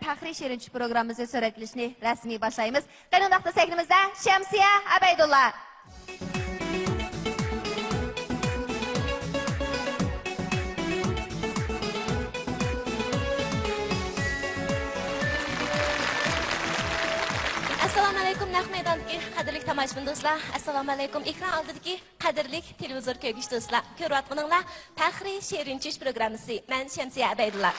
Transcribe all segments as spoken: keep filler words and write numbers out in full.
پەخرىي شېرىن چۈش پروگراممىمىزنى سۆرەتلىشنى رەسمىي باشلايمىز. قېنى، ئۇنداقتا سەھنىمىزدە شەمسىيە ئەبەيدۇللا. ئەسسالامۇئەلەيكۇم، نەق مەيداندىكى قەدىرلىك تاماشىبىن دوستلار، ئەسسالامۇئەلەيكۇم، ئېكران ئالدىدىكى قەدىرلىك تېلېۋىزور كۆرگۈچى دوستلار، كۆرۈۋاتقىنىڭلار پەخرىي شېرىن چۈش پروگراممىسى. مەن شەمسىيە ئەبەيدۇللا.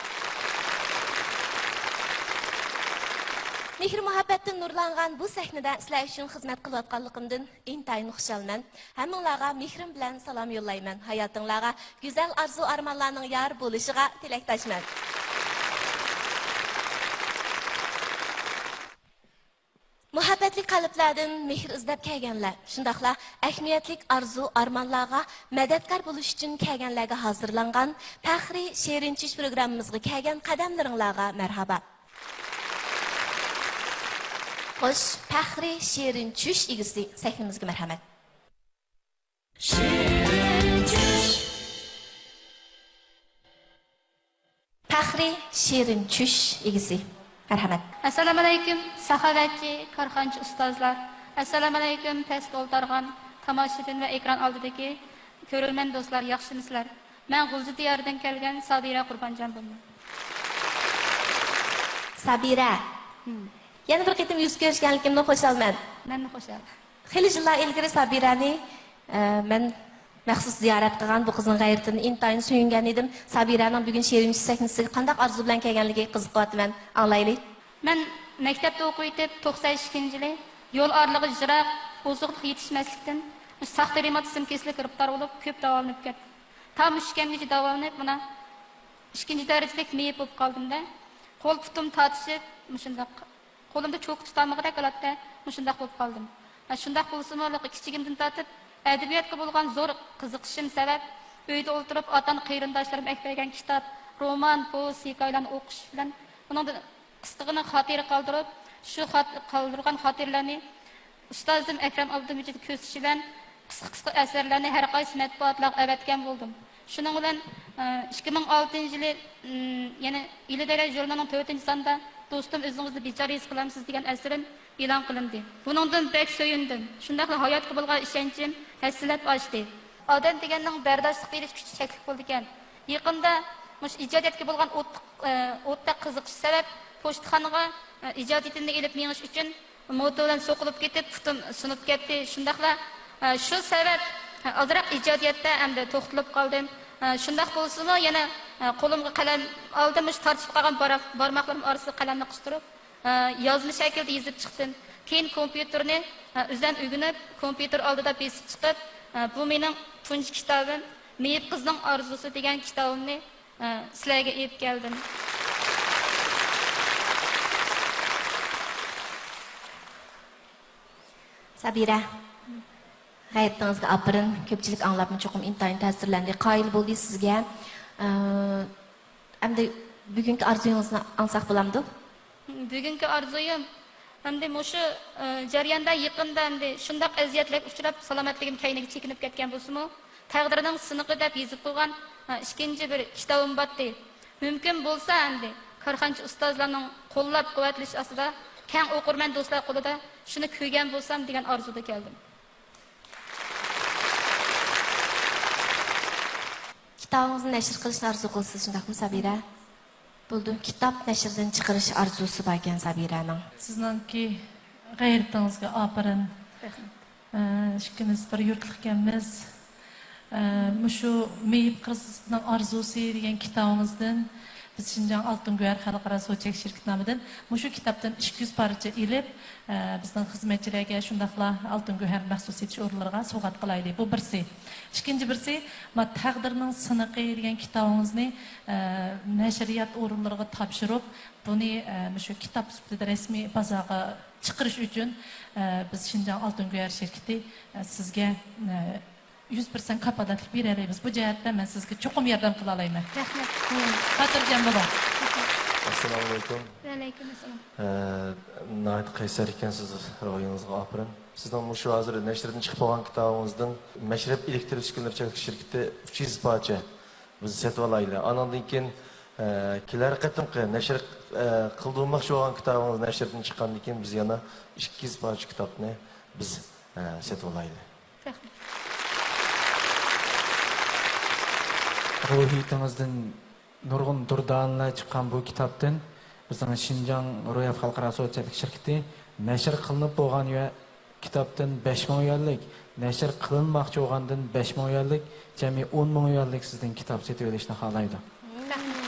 مېھىر-مۇھەببەتتىن نۇرلانغان بۇ سەھنىدە سىلەر ئۈچۈن خىزمەت قىلىۋاتقانلىقىمدىن ئىنتايىن خۇشالمەن. ھەممىڭلارغا مېھرىم بىلەن سالام يوللايمەن. ھاياتىڭلارغا گۈزەل ئارزۇ-ئارمانلارنىڭ يار بولۇشىغا تىلەكداشمەن. مۇھەببەتلىك قەلبلەردىن مېھىر ئىزدەپ كەلگەنلەر، شۇنداقلا ئەھمىيەتلىك ئارزۇ-ئارمانلارغا مەدەتكار بولۇش ئۈچۈن كەلگەنلەرگە ھازىرلانغان پەخرىي شېرىن چۈش پروگراممىمىزغا كەلگەن قەدەملىرىڭلارغا مەرھابا. خوش، پەخرىي شېرىن چۈش ئىگىسى، سەھنىمىزگە مەرھەمەت. شېرىن چۈش. پەخرىي شېرىن چۈش ئىگىسى. مەرھەمەت. ئەسسالامۇئەلەيكۇم، ساخاۋەتچى، كارخانىچى ئۇستازلار. ئەسسالامۇئەلەيكۇم، پەستە ئولتۇرغان تاماشىبىن ۋە ئېكران ئالدىدىكى كۆرۈرمەن دوستلار، ياخشىمۇسىلەر؟ مەن غۇلجا دىيارىدىن كەلگەن سابىرە قۇربانجان بولىمەن. سابىرە. ھىم. يەنە بىر قېتىم يۈز كۆرۈشكەنلىكىمدىن خۇشالمەن. مەنمۇ خۇشال. خېلى يىللار ئىلگىرى سابىرەنى، ئە، مەن مەخسۇس زىيارەت قىلغان، بۇ قىزنىڭ غەيرىتىنى ئىنتايىن سۆيۈنگەن ئىدىم. سابىرەنىڭ بۈگۈن شېرىن چۈش سەھنىسىگە قانداق ئارزۇ بىلەن كەلگەنلىكىگە قىزىقىۋاتىمەن. ئاڭلايلى. مەن مەكتەپتە ئوقۇۋېتىپ، توقسەن ئىككىنچى يىلى يول ئارىلىقى يىراق، ئوزۇقلۇق يېتىشمەسلىكتىن ساختا رېماتىزم كېسىلىگە گىرىپتار بولۇپ، كۆپ داۋالىنىپ كەتتىم. تا مۇشۇ كەمگىچە داۋالىنىپ، مانا، ئىككىنچى دەرىجىلىك مېيىپ بولۇپ قالدىم-دە. قول پۇتۇم تارتىشىپ، مۇشۇنداق قولۇمدا چوكا تۇتالمىغۇدەك ھالەتتە مۇشۇنداق بولۇپ قالدىم. ھە، شۇنداق بولسىمۇ، كىچىكىمدىن تارتىپ ئەدەبىياتقا بولغان زور قىزىقىشىم سەۋەب، ئۆيدە ئولتۇرۇپ، ئاتا-ئانا، قېرىنداشلىرىم ئەكىپ بەرگەن كىتاب، رومان، پوۋېست، ھېكايىلەرنى ئوقۇش بىلەن، ئۇنىڭدىن قىسقىغىنا خاتىرە قالدۇرۇپ، شۇ خات-، قالدۇرغان خاتىرىلەرنى ئۇستازىم ئەكرەم ئابدۇمىجىت كۆرسىتىشى بىلەن قىسقا-قىسقا ئەسەرلەرنى ھەر قايسى مەتبۇئاتلارغا ئەۋەتكەن بولدۇم. شۇنىڭ بىلەن، ئە، ئىككى مىڭ ئالتىنچى يىلى، ئىم، يەنە ئىلى دەرەج ژۇرنىلىنىڭ تۆتىنچى سانىدا دوستۇم ئۆزىڭىزنى بىچارە ھېس قىلامسىز دېگەن ئەسىرىم ئېلان قىلىندى. بۇنىڭدىن بەك سۆيۈندۈم. شۇنداقلا ھاياتقا بولغان ئىشەنچىم ھەسسىلەپ ئاشتى. ئادەم دېگەننىڭ بەرداشلىق بېرىش كۈچى چەكلىك بولىدىكەن. يېقىندا مۇشۇ ئىجادىيەتكە بولغان ئوت-، ئە، ئوتتەك قىزىقىش سەۋەب پوچتىخانىغا، ئە، ئىجادىيىتىمنى ئېلىپ مېڭىش ئۈچۈن موتور بىلەن سوقۇلۇپ كېتىپ، پۇتۇم سۇنۇپ كەتتى. شۇنداقلا، ئە، شۇ سەۋەب، ئە، ئازراق ئىجادىيەتتە ئەمدى توختىلىپ قالدىم. ئە، شۇنداق بولسىمۇ، يەنە، ئە، قولۇمغا قەلەم ئالدىم، مۇشۇ تارتىشىپ قالغان بارا-، بارماقلىرىم ئارىسىدا قەلەمنى قىستۇرۇپ، ئە، يازما شەكىلدە يېزىپ چىقتىم. كېيىن كومپيۇتېرنى، ئە، ئۆزۈم ئۆگىنىپ، كومپيۇتېر ئالدىدا بېسىپ چىقىپ، ئە، بۇ مېنىڭ تۇنجى كىتابىم، مېيىپ قىزنىڭ ئارزۇسى دېگەن كىتابىمنى، ئە، سىلەرگە ئېلىپ كەلدىم. سابىرە، غەيرىتىڭىزگە ئاپىرىن. كۆپچىلىك ئاڭلاپمۇ چوقۇم ئىنتايىن تەسىرلەندى، قايىل بولدى سىزگە. ئە، ئەمدى بۈگۈنكى ئارزۇيىڭىزنى ئاڭلىساق بولامدۇ؟ بۈگۈنكى ئارزۇيۇم، ئەمدى مۇشۇ، ئە، جەرياندا يېقىندا ئەمدى شۇنداق ئەزىيەتلەرگە ئۇچراپ، سالامەتلىكىم كەينىگە چېكىنىپ كەتكەن بولسىمۇ، تەقدىرنىڭ سىنىقى دەپ يېزىپ قويغان، ئە، ئىككىنچى بىر كىتابىم بارتتى. مۇمكىن بولسا ئەمدى كارخانىچى ئۇستازلارنىڭ قوللاپ قۇۋۋەتلىشى ئاستىدا كەڭ ئوقۇرمەن دوستلار قولىدا شۇنى كۆرگەن بولسام دېگەن ئارزۇدا كەلدىم. كىتابىڭىزنى نەشر قىلىشنى ئارزۇ قىلىسىز، شۇنداقمۇ، سابىرە؟ بولىدۇ، كىتاب نەشردىن چىقىرىش ئارزۇسى باركەن سابىرەنىڭ. سىزنىڭكى غەيرىتىڭىزگە ئاپىرىن. رەھمەت. ئە، ئىككىمىز بىر يۇرتلۇق ئىكەنمىز. ئە، مۇشۇ مېيىپ قىزنىڭ ئارزۇسى دېگەن كىتابىڭىزدىن بىز شىنجاڭ ئالتۇن گۆھەر خەلقئارا سۇچەك شىركىتىنامىدىن مۇشۇ كىتابتىن ئىككى يۈز پارچە ئېلىپ، ئە، بىزنىڭ خىزمەتچىلەرگە، شۇنداقلا ئالتۇن گۆھەر مەخسۇس سېتىش ئورۇنلىرىغا سوۋغات قىلايلى. بۇ بىرسى. ئىككىنچى بىرسى، ما تەقدىرنىڭ سىنىقى دېگەن كىتابىڭىزنى، ئە، نەشرىيات ئورۇنلىرىغا تاپشۇرۇپ، بۇنى، ئە، مۇشۇ كىتاب سۈپىتىدە رەسمىي بازارغا چىقىرىش ئۈچۈن، ئە، بىز شىنجاڭ ئالتۇن گۆھەر شىركىتى، ئە، سىزگە، ئە، يۈز پىرسەنت كاپالەتلىك بېرەلەيمىز. بۇ جەھەتتە مەن سىزگە چوقۇم ياردەم قىلالايمەن. رەھمەت. خاتىرجەم بولۇڭ. ئەسسالامۇئەلەيكۇم. ۋەئەلەيكۇم ئەسسالام. ئە، ناھايىتى قەيسەر ئىكەنسىز، روھىڭىزغا ئاپىرىن. سىزنىڭ مۇشۇ ھازىر نەشردىن چىقىپ بولغان كىتابىڭىزدىن مەشرەپ ئېلېكتر ئۈسكۈنىلىرى چەكلىك شىركىتى ئۈچ يۈز پارچە بىز سېتىۋالايلى. ئانىڭدىن كېيىن ئە، كېلەر قېتىمقى نەشر، ئە، قىلدۇرماقچى بولغان كىتابىڭىز نەشردىن چىققاندىن كېيىن، بىز يەنە ئىككى يۈز پارچە كىتابنى بىز، ئە، سېتىۋالايلى. رەھمەت. روھىيىتىڭىزدىن نۇرغۇن دۇردانىلەر چىققان بۇ كىتابتىن بىزنىڭ شىنجاڭ روياپ خەلقئارا سودا چەكلىك شىركىتى نەشر قىلىنىپ بولغان يۇ-، كىتابتىن بەش مىڭ يۈەنلىك، نەشر قىلىنماقچى بولغاندىن بەش مىڭ يۈەنلىك، جەمئىي ئون مىڭ يۈەنلىك سىزدىن كىتاب سېتىۋېلىشنى خالايدۇ. رەھمەت.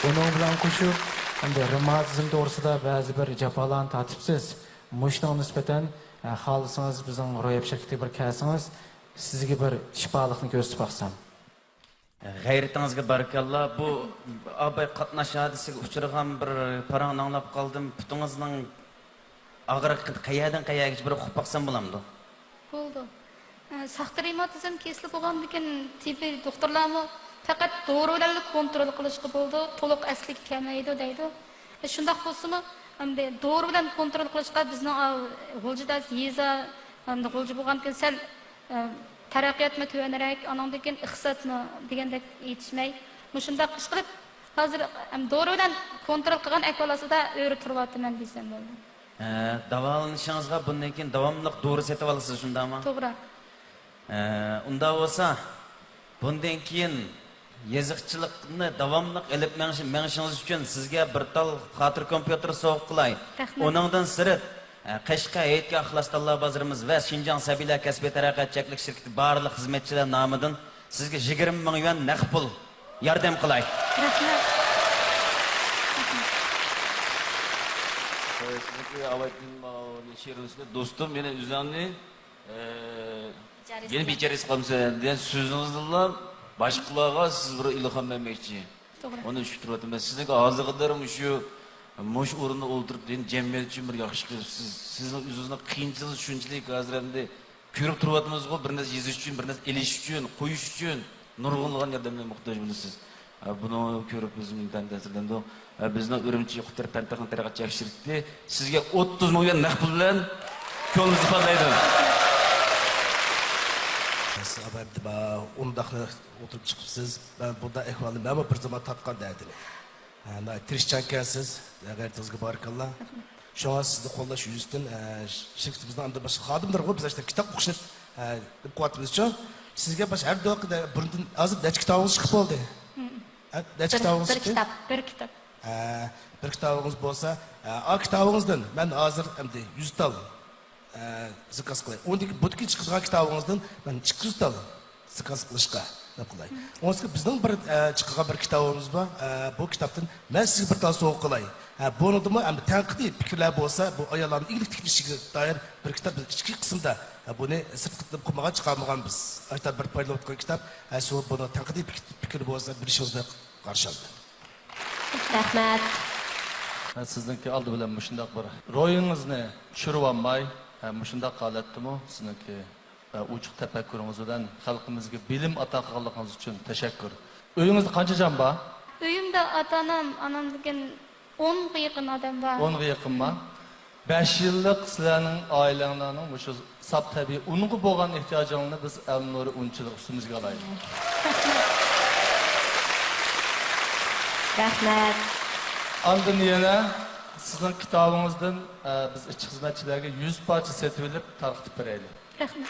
بۇنىڭ بىلەن قوشۇپ، ئەمدى رېماتىزم توغرىسىدا بەزى بىر جاپالارنى تارتىپسىز. مۇشۇنىڭغا نىسبەتەن، ئە، خالىسىڭىز بىزنىڭ روياپ شىركىتىگە بىر كەلسىڭىز، سىزگە بىر شىپالىقنى كۆرسىتىپ باقسام. غەيرىتىڭىزگە بارىكاللا. بۇ ئاباي قاتناش ھادىسىسىگە ئۇچرىغان بىر پاراڭنى ئاڭلاپ قالدىم. پۇتىڭىزنىڭ ئاغرىقى قەيەردىن قەيەرگىچە بىر ئۇقۇپ باقسام بولامدۇ؟ بولىدۇ. ئە، ساختا رېماتىزم كېسىلى بولغاندىكىن تېببىي دوختۇرلارمۇ پەقەت دورا بىلەنلا كونترول قىلىشقا بولىدۇ، تولۇق ئەسلىگە كەلمەيدۇ دەيدۇ. ئە، شۇنداق بولسىمۇ، ئەمدى دورا بىلەن كونترول قىلىشقا بىزنىڭ، ئاۋۇ، غۇلجىدا يېزا، ئەمدى غۇلجا بولغاندىكىن سەل، ئە، تەرەققىياتمۇ تۆۋەنرەك، ئانىڭدىن كېيىن ئىقتىسادمۇ دېگەندەك يېتىشمەي، مۇشۇنداق ئىش قىلىپ، ھازىر، ئەم، دورا بىلەن كونترول قىلغان ئەھۋال ئاستىدا ئۆرە تۇرۇۋاتىمەن دېسەم بولىدۇ. ئە، داۋالىنىشىڭىزغا بۇندىن كېيىن داۋاملىق دورا سېتىۋالىسىز، شۇنداقمۇ؟ توغرا. ئە، ئۇنداق بولسا، بۇندىن كېيىن يېزىقچىلىقنى داۋاملىق ئېلىپ مېڭىش-، مېڭىشىڭىز ئۈچۈن سىزگە بىر تال خاتىرە كومپيۇتېر سوۋغا قىلاي. رەھمەت. ئۇنىڭدىن سىرت، ئە، قەشقەر ھېيتگاھ ئىخلاس تاللا بازىرىمىز ۋە شىنجاڭ سەبىيلەر كەسپىي تەرەققىيات چەكلىك شىركىتى بارلىق خىزمەتچىلەر نامىدىن سىزگە يىگىرمە مىڭ يۈەن نەق پۇل ياردەم قىلاي. رەھمەت. سىزنىڭكى ئاۋايتىن شېئىرىڭىزنى دوستۇم، يەنە ئۆزۈڭنى، ئە، يەنە بىچارە ھېس قىلامسەن دېگەن سۆزىڭىزدىنلا باشقىلارغا سىز بىر ئىلھام بەرمەكچى. توغرا. ئۇنى چۈشىنىپ تۇرۇۋاتىمەن. سىزنىڭكى ھازىرقى دەم مۇشۇ، مۇشۇ ئورۇندا ئولتۇرۇپ، يەنە جەمئىيەت ئۈچۈن بىر ياخشى قىلىپ، سىز، سىزنىڭ ئۆزىڭىزنىڭ قىيىنچىلىقى شۇنچىلىك ھازىر ئەمدى كۆرۈپ تۇرۇۋاتىمىزغۇ، بىر نەرسە يېزىش ئۈچۈن، بىر نەرسە ئېلىش ئۈچۈن، قويۇش ئۈچۈن نۇرغۇنلىغان ياردەملەرگە موھتاج بولىسىز. ئە، بۇنى كۆرۈپ بىزمۇ ئىنتايىن تەسىرلەندۇق. ئە، بىزنىڭ ئۈرۈمچى قۇتار پەن تېخنىك تەرەققىيات چەكلىك شىركىتى سىزگە ئوتتۇز مىڭ يۈەن نەق پۇل بىلەن كۆڭلىمىزنى ئىپادىلەيدۇ. سىز ئابايىم ئۇنداقنى ئولتۇرۇپ چىقىپسىز. مەن بۇنداق ئەھۋالنى مەنمۇ بىر زامان تارتقان دەردىنى. ھە، ناھايىتى تىرىشچانكەنسىز، غەيرىتىڭىزگە بارىكاللا. شۇڭا سىزنى قوللاش يۈزىسىدىن، ھە، شىركىتىمىزنىڭ ئەمدى باشقا خادىملىرىغۇ بىز ئاشۇنداق كىتاب ئوقۇشنى، ھە، دەپ قويۇۋاتىمىزچۇ. سىزگە باشقا ھەر دۆلەتكە بۇرۇندىن ھازىر نەچچە كىتابىڭىز چىقىپ بولدى؟ ھە، نەچچە بىر، كىتابىڭىز بىر چىقتى؟ كىتاب، بىر كىتاب. ھە، بىر كىتابىڭىز بولسا، ھە، ئا كىتابىڭىزدىن مەن ھازىر ئەمدى يۈز تال ئە، زاكاز قىلاي. ئۇندىكى، بۇدىكى چىقىدىغان كىتابىڭىزدىن مەن ئىككى يۈز تال زاكاز قىلىشقا نېمە قىلاي. ئۇنىڭ ئۈستىگە بىزنىڭ بىر، ئە، چىقىدىغان بىر كىتابىمىز بار. ئە، بۇ كىتابتىن مەن سىزگە بىر تال سوۋغا قىلاي. ھە، بۇنىڭدىمۇ ئەمدى تەنقىدىي پىكىرلەر بولسا، بۇ ئاياللارنىڭ ئىگىلىك تىكلىشىگە دائىر بىر كىتاب، بىز ئىچكى قىسىمدا، ھە، بۇنى سىرتقا قىلمىغان، چىقارمىغان بىز. ئاشۇنداق بىر پايدىلىنىۋاتقان كىتاب. ھە، شۇ بۇنىڭ تەنقىدىي پىك-، پىكىر بولسا بېرىشىڭىزنى قارشى ئالىمەن. رەھمەت. مەن سىزنىڭكى ئالدى بىلەن مۇشۇنداق بىر روھىڭىزنى چۈشۈرۈۋالماي، ھە، مۇشۇنداق ھالەتتىمۇ سىزنىڭكى، ھە، ئوچۇق تەپەككۇرىڭىز بىلەن خەلقىمىزگە بىلىم ئاتا قىلغانلىقىڭىز ئۈچۈن تەشەككۈر. ئۆيىڭىزدە قانچە جان بار؟ ئۆيۈمدە ئاتا-ئانام، ئانامدىن كېيىن ئونغا يېقىن ئادەم بار. ئونغا يېقىنما؟ بەش يىللىق سىلەرنىڭ ئائىلەڭلارنىڭ مۇشۇ ساپ تەبىئىي ئۇنغا بولغان ئېھتىياجىڭلارنى بىز ئەلنۇر ئۇنچىلىق ئۈستىمىزگە ئالايلى. رەھمەت. ئاندىن يەنە سىزنىڭ كىتابىڭىزدىن، ئە، بىز ئىشچى خىزمەتچىلەرگە يۈز پارچە سېتىۋېلىپ تارقىتىپ بېرەيلى. رەھمەت.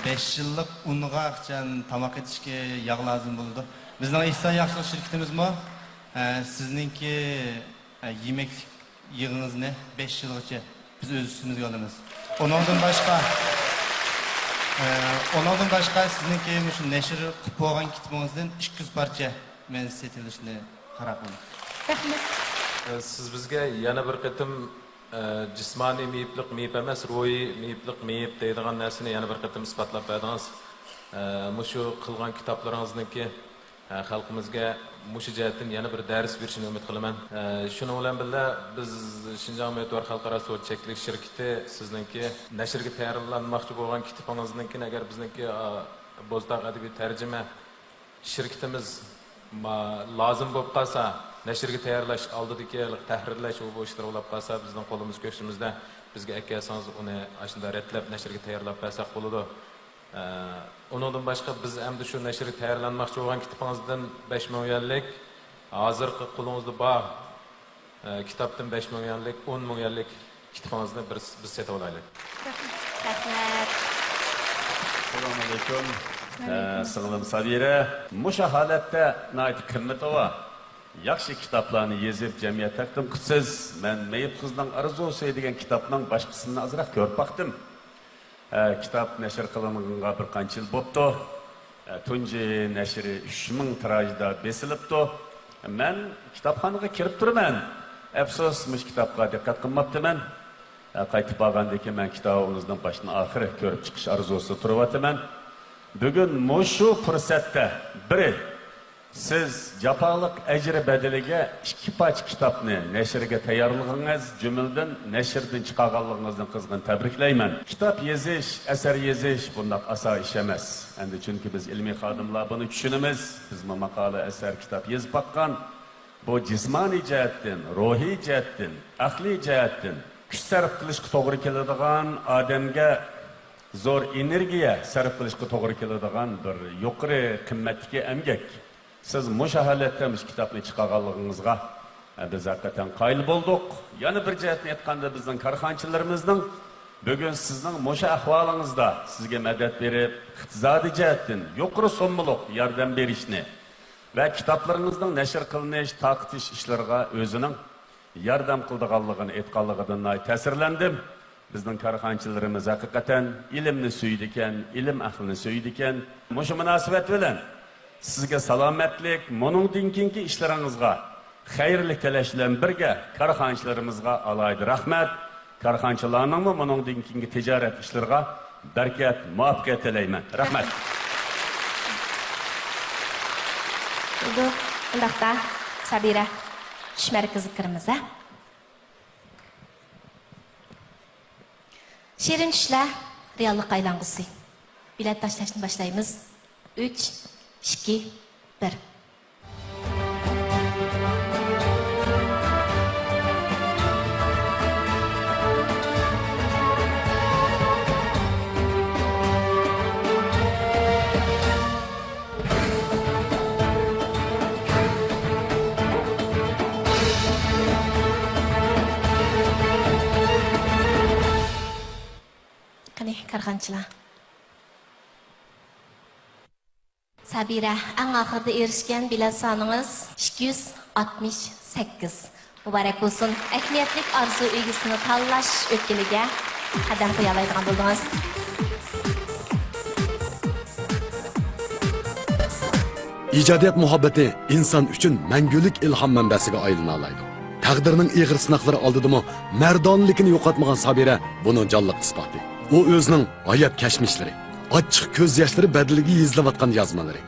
بەش يىللىق ئۇنغا ئىخچان تاماق ئېتىشكە ياغ لازىم بولىدۇ. بىزنىڭ ئېھسان ياخشىلىق شىركىتىمىزمۇ، ئە، سىزنىڭكى، ئە، يېمەكلىك يېغىڭىزنى بەش يىلغىچە بىز ئۆز ئۈستىمىزگە ئالىمىز. ئۇنىڭدىن باشقا، ئە، ئۇنىڭدىن باشقا سىزنىڭكى مۇشۇ نەشر قىلىپ بولغان كىتابىڭىزدىن ئىككى يۈز پارچە مەن سېتىۋېلىشنى قارار قىلدىم. رەھمەت. سىز بىزگە يەنە بىر قېتىم، ئە، جىسمانىي مېيىپلىق مېيىپ ئەمەس، روھىي مېيىپلىق مېيىپ دەيدىغان نەرسىنى يەنە بىر قېتىم ئىسپاتلاپ بەردىڭىز. ئە، مۇشۇ قىلغان كىتابلىرىڭىزنىڭكى ھە، خەلقىمىزگە مۇشۇ جەھەتتىن يەنە بىر دەرس بېرىشىنى ئۈمىد قىلىمەن. ھە، شۇنىڭ بىلەن بىللە، بىز شىنجاڭ مۆتىۋەر خەلقئارا سودا چەكلىك شىركىتى سىزنىڭكى نەشرگە تەييارلانماقچى بولغان كىتابىڭىزنىڭكىنى ئەگەر بىزنىڭكى، ئا، بوزتاغ ئەدەبىي تەرجىمە شىركىتىمىز ما-، لازىم بولۇپ قالسا، نەشرگە تەييارلاش ئالدىدىكى تەھرىرلەش ۋە بۇ ئىشلار بولۇپ قالسا، بىزنىڭ قولىمىز كۆكسىمىزدە، بىزگە ئەكەلسىڭىز، ئۇنى ئاشۇنداق رەتلەپ نەشرگە تەييارلاپ بەرسەك بولىدۇ. ئە، ئۇنىڭدىن باشقا، بىز ئەمدى شۇ نەشرگە تەييارلانماقچى بولغان كىتابىڭىزدىن بەش مىڭ يۈەنلىك، ھازىرقى قولىڭىزدا بار، ئە، كىتابتىن بەش مىڭ يۈەنلىك، ئون مىڭ يۈەنلىك كىتابىڭىزنى بىر، بىز سېتىۋالايلى. رەھمەت. ئەسسالامۇئەلەيكۇم. ئە، سىڭلىم سابىرە، مۇشۇ ھالەتتە ناھايىتى قىممىتى بار ياخشى كىتابلارنى يېزىپ، جەمئىيەت تەقدىم قىپسىز. مەن مېيىپ قىزنىڭ ئارزۇسى دېگەن كىتابنىڭ باشقىسىنى ئازراق كۆرۈپ باقتىم. ئە، كىتاب نەشر قىلىنغىنىغا بىر قانچە يىل بوپتۇ. ئە، تۇنجى نەشرى ئۈچ مىڭ تىراژدا بېسىلىپتۇ. مەن كىتابخانىغا كىرىپ تۇرىمەن. ئەپسۇس، مۇشۇ كىتابقا دىققەت قىلماپتىمەن. ئە، قايتىپ بارغاندىن كېيىن مەن كىتابىڭىزنى باشتىن ئاخىر كۆرۈپ چىقىش ئارزۇسىدا تۇرۇۋاتىمەن. بۈگۈن مۇشۇ پۇرسەتتە بىرى، سىز جاپالىق ئەجرى بەدىلىگە ئىككى پارچە كىتابنى نەشرگە تەييارلىغىنىڭىز، جۈملىدىن نەشردىن چىقارغانلىقىڭىزنى قىزغىن تەبرىكلەيمەن. كىتاب يېزىش، ئەسەر يېزىش بۇنداق ئاسان ئىش ئەمەس. ئەمدى چۈنكى بىز ئىلمىي خادىملار بۇنى چۈشىنىمىز. بىزمۇ ماقالە، ئەسەر، كىتاب يېزىپ باققان. بۇ جىسمانىي جەھەتتىن، روھىي جەھەتتىن، ئەقلىي جەھەتتىن كۈچ سەرپ قىلىشقا توغرا كېلىدىغان، ئادەمگە زور ئېنېرگىيە سەرپ قىلىشقا توغرا كېلىدىغان بىر يۇقىرى قىممەتتىكى ئەمگەك. سىز مۇشۇ ھالەتتە مۇشۇ كىتابنى چىقارغانلىقىڭىزغا، ئە، بىز ھەقىقەتەن قايىل بولدۇق. يەنە بىر جەھەتتىن ئېيتقاندا، بىزنىڭ كارخانىچىلىرىمىزنىڭ بۈگۈن سىزنىڭ مۇشۇ ئەھۋالىڭىزدا سىزگە مەدەت بېرىپ، ئىقتىسادىي جەھەتتىن يۇقىرى سوممىلىق ياردەم بېرىشنى ۋە كىتابلىرىڭىزنىڭ نەشر قىلىنىش، تارقىتىش ئىشلىرىغا ئۆزىنىڭ ياردەم قىلىدىغانلىقىنى ئېيتقانلىقىدىن ناھايىتى تەسىرلەندىم. بىزنىڭ كارخانىچىلىرىمىز ھەقىقەتەن ئىلىمنى سۆيىدىكەن، ئىلىم ئەھلىنى سۆيىدىكەن. مۇشۇ مۇناسىۋەت بىلەن سىزگە سالامەتلىك، مۇنىڭدىن كېيىنكى ئىشلىرىڭىزغا خەيرلىك تىلەش بىلەن بىرگە، كارخانىچىلىرىمىزغا ئالاھىدە رەھمەت. كارخانىچىلارنىڭمۇ مۇنىڭدىن كېيىنكى تىجارەت ئىشلىرىغا بەرىكەت، مۇۋەپپەقىيەت تىلەيمەن. رەھمەت. بولدى. ئۇنداقتا، سابىرە، چۈش مەرىكىسىگە كىرىمىز، ھە؟ شېرىن چۈشلەر رېئاللىققا ئايلانغۇسى. بېلەت تاشلاشنى باشلايمىز. ئۈچ، ئىككى، بىر. قېنى، كارخانىچىلار. سابىرە، ئەڭ ئاخىرىدا ئېرىشكەن بېلەت سانىڭىز ئىككى يۈز ئاتمىش سەككىز. مۇبارەك بولسۇن! ئەھمىيەتلىك ئارزۇ ئىگىسىنى تاللاش ئۆتكىلىگە قەدەم قويالايدىغان بولدىڭىز. ئىجادىيەت مۇھەببىتى ئىنسان ئۈچۈن مەڭگۈلۈك ئىلھام مەنبەسىگە ئايلىنالايدۇ. تەقدىرنىڭ ئېغىر سىناقلىرى ئالدىدىمۇ مەردانىلىكىنى يوقاتمىغان سابىرە بۇنىڭ جانلىق ئىسپاتى. ئۇ ئۆزىنىڭ ھايات كەچمىشلىرى، ئاچچىق كۆز ياشلىرى بەدىلىگە يېزىلىۋاتقان يازمىلىرى،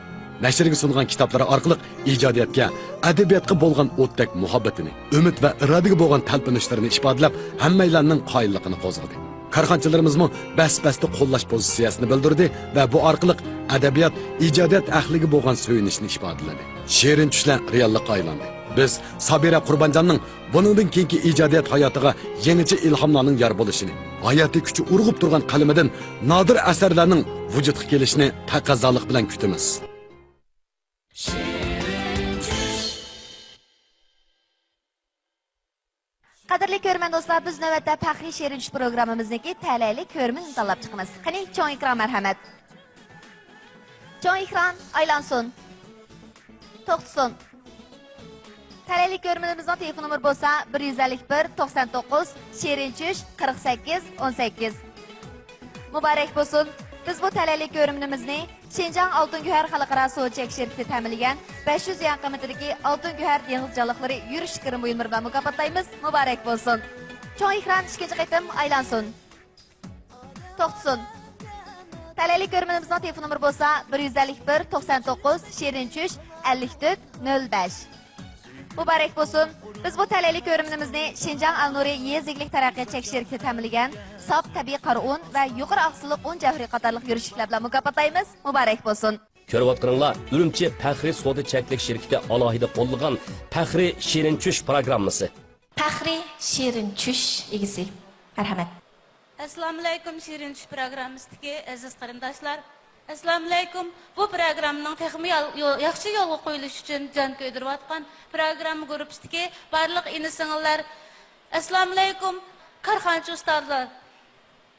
نەشرگە سۇنغان كىتابلىرى ئارقىلىق ئىجادىيەتكە، ئەدەبىياتقا بولغان ئوتتەك مۇھەببىتىنى، ئۈمىد ۋە ئىرادىگە بولغان تەلپۈنۈشلىرىنى ئىپادىلەپ، ھەممەيلەننىڭ قايىللىقىنى قوزغىدى. كارخانىچىلىرىمىزمۇ بەس-بەستە قوللاش پوزىتسىيەسىنى بىلدۈردى ۋە بۇ ئارقىلىق ئەدەبىيات، ئىجادىيەت ئەھلىگە بولغان سۆيۈنۈشنى ئىپادىلىدى. شېرىن چۈشلەر رېئاللىققا ئايلاندى. بىز سابىرە قۇربانجاننىڭ بۇنىڭدىن كېيىنكى ئىجادىيەت ھاياتىغا يېڭىچە ئىلھاملارنىڭ يار بولۇشىنى، ھاياتىي كۈچى ئۇرغۇپ تۇرغان قەلىمىدىن نادىر ئەسەرلەرنىڭ ۋۇجۇدقا كېلىشىنى تەقەززالىق بىلەن كۈتىمىز. قەدىرلىك كۆرۈرمەن دوستلار، بىز نۆۋەتتە پەخرىي شېرىن چۈش پروگراممىمىزنىڭكى تەلەيلىك كۆرۈرمىنىنى تاللاپ چىقىمىز. قېنى، چوڭ ئېكران مەرھەمەت. چوڭ ئېكران ئايلانسۇن. توختىسۇن. تەلەيلىك كۆرۈرمىنىمىزنىڭ تېلېفون نومۇرى بولسا بىر يۈز ئەللىك بىر، توقسان توققۇز، شېرىن چۈش، قىرىق سەككىز، ئون سەككىز. مۇبارەك بولسۇن! بىز بۇ تەلەيلىك كۆرۈرمىنىمىزنى شىنجاڭ ئالتۇن گۆھەر خەلقئارا سودا چەك شىركىتى تەمىنلىگەن بەش يۈز يۈەن قىممىتىدىكى ئالتۇن گۆھەر دېڭىز جانلىقلىرى يۈرۈش كىرىم بۇيۇملىرى بىلەن مۇكاپاتلايمىز. مۇبارەك بولسۇن! چوڭ ئېكران ئىككىنچى قېتىم ئايلانسۇن. توختىسۇن. تەلەيلىك كۆرۈرمىنىمىزنىڭ تېلېفون نومۇرى بولسا بىر يۈز ئەللىك بىر، توقسان توققۇز، شېرىن چۈش، ئەللىك تۆت، نۆل بەش. مۇبارەك بولسۇن! بىز بۇ تەلەيلىك كۆرۈرمىنىمىزنى شىنجاڭ ئەلنۇرى يېزا ئىگىلىك تەرەققىيات چەك شىركىتى تەمىنلىگەن ساپ تەبىئىي قارا ئۇن ۋە يۇقىرى ئاقسىللىق ئۇن جەۋھىرى قاتارلىق يۈرۈشلۈكلەر بىلەن مۇكاپاتلايمىز. مۇبارەك بولسۇن! كۆرۈۋاتقىنىڭلار ئۈرۈمچى پەخرىي سودا چەكلىك شىركىتى ئالاھىدە قوللىغان پەخرىي شېرىن چۈش پروگراممىسى. پەخرىي شېرىن چۈش ئىگىسى. مەرھەمەت. ئەسسالامۇئەلەيكۇم، شېرىن چۈش پروگراممىسىدىكى ئەزىز قېرىنداشلار. ئەسسالامۇئەلەيكۇم، بۇ پروگراممىنىڭ تېخىمۇ يال-، يو-، ياخشى يولغا قويۇلۇشى ئۈچۈن جان كۆيدۈرۈۋاتقان پروگرامما گۇرۇپپىسىدىكى بارلىق ئىنى-سىڭىللەر. ئەسسالامۇئەلەيكۇم، كارخانىچى ئۇستازلار.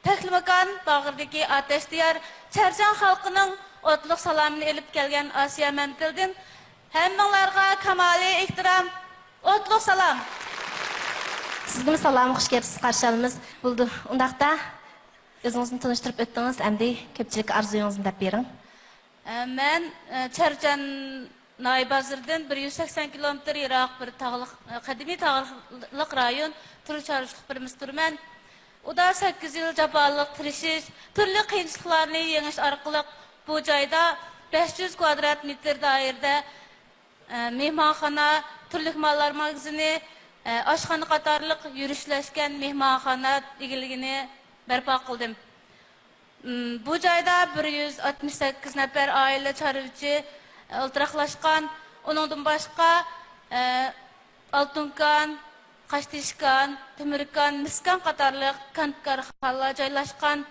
تەكلىماكان باغرىدىكى ئاتەش دىيار، چەرچەن خەلقىنىڭ ئوتلۇق سالامىنى ئېلىپ كەلگەن ئاسىيە مەمتىلدىن ھەممىڭلارغا كامالىي ئېھتىرام، ئوتلۇق سالام! سىزگىمۇ سالام، خۇش كەپسىز قارشى ئالىمىز. بولىدۇ. ئۇنداقتا، ئۆزىڭىزنى تونۇشتۇرۇپ ئۆتتىڭىز، ئەمدى كۆپچىلىككە ئارزۇيىڭىزنى دەپ بېرىڭ. ئە، مەن، ئە، چەرچەن ناھىيە بازىرىدىن بىر يۈز سەكسەن كىلومېتىر يىراق بىر تاغلىق، قەدىمىي تاغلىق رايون تۇرۇش چارۋىچىلىق فېرمىسىدا تۇرىمەن. ئۇدا سەككىز يىل جاپالىق تىرىشىش، تۈرلۈك قىيىنچىلىقلارنى يېڭىش ئارقىلىق بۇ جايدا بەش يۈز كۋادرات مېتىر دائىرىدە، ئە، مېھمانخانا، تۈرلۈك ماللار ماگىزىنى، ئە، ئاشخانا قاتارلىق يۈرۈشلەشكەن مېھمانخانا ئىگىلىكىنى بەرپا قىلدىم. م، بۇ جايدا بىر يۈز ئاتمىش سەككىز نەپەر ئائىلە چارۋىچى، ئە، ئولتۇراقلاشقان. ئۇنىڭدىن باشقا، ئە، ئالتۇنكان، قاشتېشىكان، تۆمۈركان، مىسكان قاتارلىق كان كارخانىلار جايلاشقان.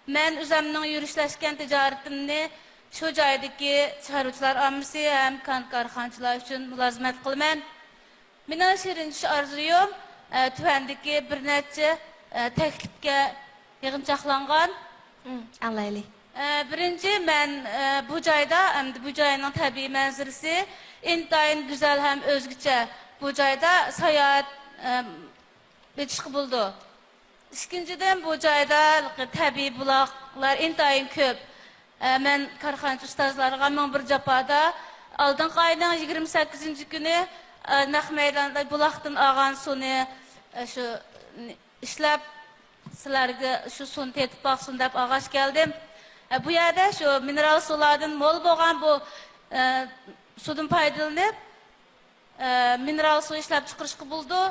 مەن ئۆزۈمنىڭ يۈرۈشلەشكەن تىجارىتىمنى شۇ جايدىكى چارۋىچىلار ئاممىسى ھەم كان كارخانىچىلار ئۈچۈن مۇلازىمەت قىلىمەن. مېنىڭ شېرىن چۈش ئارزۇيۇم، ئە، تۆۋەندىكى بىر نەچچە، ئە، تەكلىپكە يىغىنچاقلانغان. مم، ئاڭلايلى. ئە، بىرىنچى، مەن، ئە، بۇ جايدا، ئەمدى بۇ جاينىڭ تەبىئىي مەنزىرىسى ئىنتايىن گۈزەل ھەم ئۆزگىچە. بۇ جايدا ساياھەت، ئە، ئېتىشقا بولىدۇ. ئىككىنچىدىن، بۇ جايدا تەبىئىي بۇلاقلار ئىنتايىن كۆپ. ئە، مەن كارخانىچى ئۇستازلارغا مىڭ بىر جاپادا ئالدىنقى ئاينىڭ يىگىرمە سەككىزىنچى كۈنى، ئە، نەق مەيداندا بۇلاقتىن ئالغان سۇنى، ئە، شۇ ئىشلەپ، سىلەرگە شۇ سۇنى تېتىپ باقسۇن دەپ ئالغاچ كەلدىم. ئە، بۇ يەردە شۇ مىنېرال سۇلاردىن مول بولغان بۇ، ئە، سۇدىن پايدىلىنىپ، ئە، مىنېرال سۇ ئىشلەپ چىقىرىشقا بولىدۇ.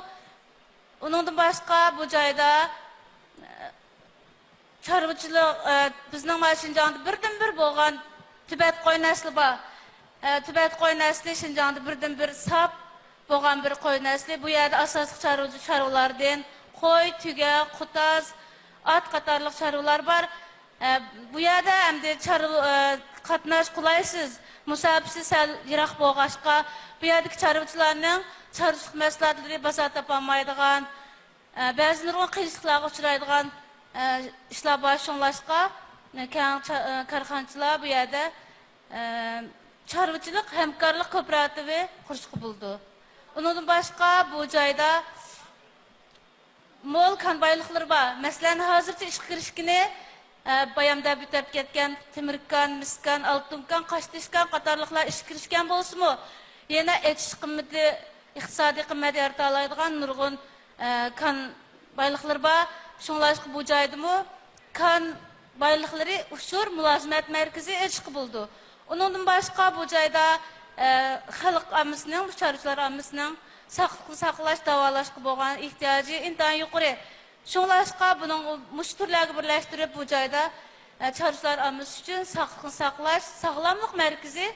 ئۇنىڭدىن باشقا بۇ جايدا، ئە، چارۋىچىلىق، ئە، بىزنىڭ مانا شىنجاڭدا بىردىنبىر بولغان تىبەت قوي نەسلى بار. ئە، تىبەت قوي نەسلى شىنجاڭدا بىردىنبىر ساپ بولغان بىر قوي نەسلى. بۇ يەردە ئاساسلىق چارۋىچى چارۋىلاردىن قوي، تۆگە، قۇتاز، ئات قاتارلىق چارۋىلار بار. ئە، بۇ يەردە ئەمدى چارۋا، ئە، قاتناش قولايسىز، مۇساپىسى سەل يىراق بولغاچقا، بۇ يەردىكى چارۋىچىلارنىڭ چارۋىچىلىق مەھسۇلاتلىرى بازار تاپالمايدىغان، ئە، بەزى نۇرغۇن قىيىنچىلىقلارغا ئۇچرايدىغان، ئە، ئىشلار بار. شۇڭلاشقا، ئە، كەڭ چا-، ئە، كارخانىچىلار بۇ يەردە، ئە، چارۋىچىلىق ھەمكارلىق كوپىراتىپى قۇرۇشقا بولىدۇ. ئۇنىڭدىن باشقا، بۇ جايدا مول كان بايلىقلىرى بار. مەسىلەن، ھازىرچە ئىشقا كىرىشكىنى، ئە، بايام دەپ ئۆتۈپ كەتكەن تېمىركان، مىسكان، ئالتۇنكان، قاشتېشىكان قاتارلىقلار ئىشقا كىرىشكەن بولسىمۇ، يەنە ئېچىش قىممىتى، ئىقتىسادىي قىممەت يارىتالايدىغان نۇرغۇن، ئە، كان بايلىقلىرى بار. شۇڭلاشقا بۇ جايدىمۇ كان بايلىقلىرى ئۇچۇر مۇلازىمەت مەركىزى ئېچىشقا بولىدۇ. ئۇنىڭدىن باشقا، بۇ جايدا، ئە، خەلق ئاممىسىنىڭ، چارۋىچىلار ئاممىسىنىڭ ساقلىقنى ساقلاش، داۋالاشقا بولغان ئېھتىياجى ئىنتايىن يۇقىرى. شۇڭلاشقا بۇنىڭ، مۇشۇ تۈرلەرگە بىرلەشتۈرۈپ، بۇ جايدا، ئە، چارۋىچىلار ئاممىسى ئۈچۈن ساقلىقنى ساقلاش، ساغلاملىق مەركىزى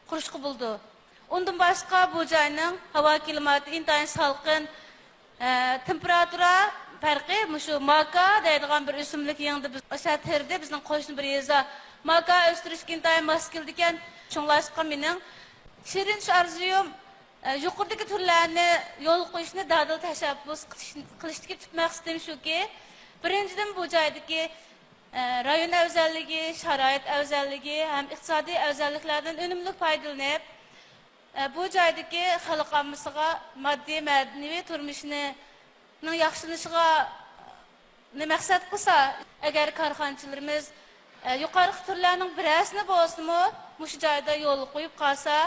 قۇرۇشقا بولىدۇ. ئۇندىن باشقا، بۇ جاينىڭ ھاۋا كىلىماتى ئىنتايىن سالقىن، ئە، تېمپېراتۇرا پەرقى مۇشۇ ماكا دەيدىغان بىر ئۆسۈملۈك يېڭىدا بىز ئاشۇ تېرىدى، بىزنىڭ قوشنا بىر يېزا. ماكا ئۆستۈرۈشكە ئىنتايىن ماس كېلىدىكەن. شۇڭلاشقا مېنىڭ شېرىن چۈش ئارزۇيۇم، ئە، يۇقىرىدىكى تۈرلەرنى يولغا قويۇشنى دادىل تەشەببۇس قىلىش، قىلىشتىكى تۈپ مەقسىتىم شۇكى، بىرىنچىدىن، بۇ جايدىكى، ئە، رايون ئەۋزەللىكى، شارائىت ئەۋزەللىكى ھەم ئىقتىسادىي ئەۋزەللىكلەردىن ئۈنۈملۈك پايدىلىنىپ، ئە، بۇ جايدىكى خەلق ئاممىسىغا ماددىي، مەنىۋى تۇرمۇشىنىڭ ياخشىلىنىشىغا مەقسەت قىلسا، ئەگەر كارخانىچىلىرىمىز، ئە، يۇقىرىقى تۈرلەرنىڭ بىرەرسىنى بولسىمۇ مۇشۇ جايدا يولغا قويۇپ قالسا،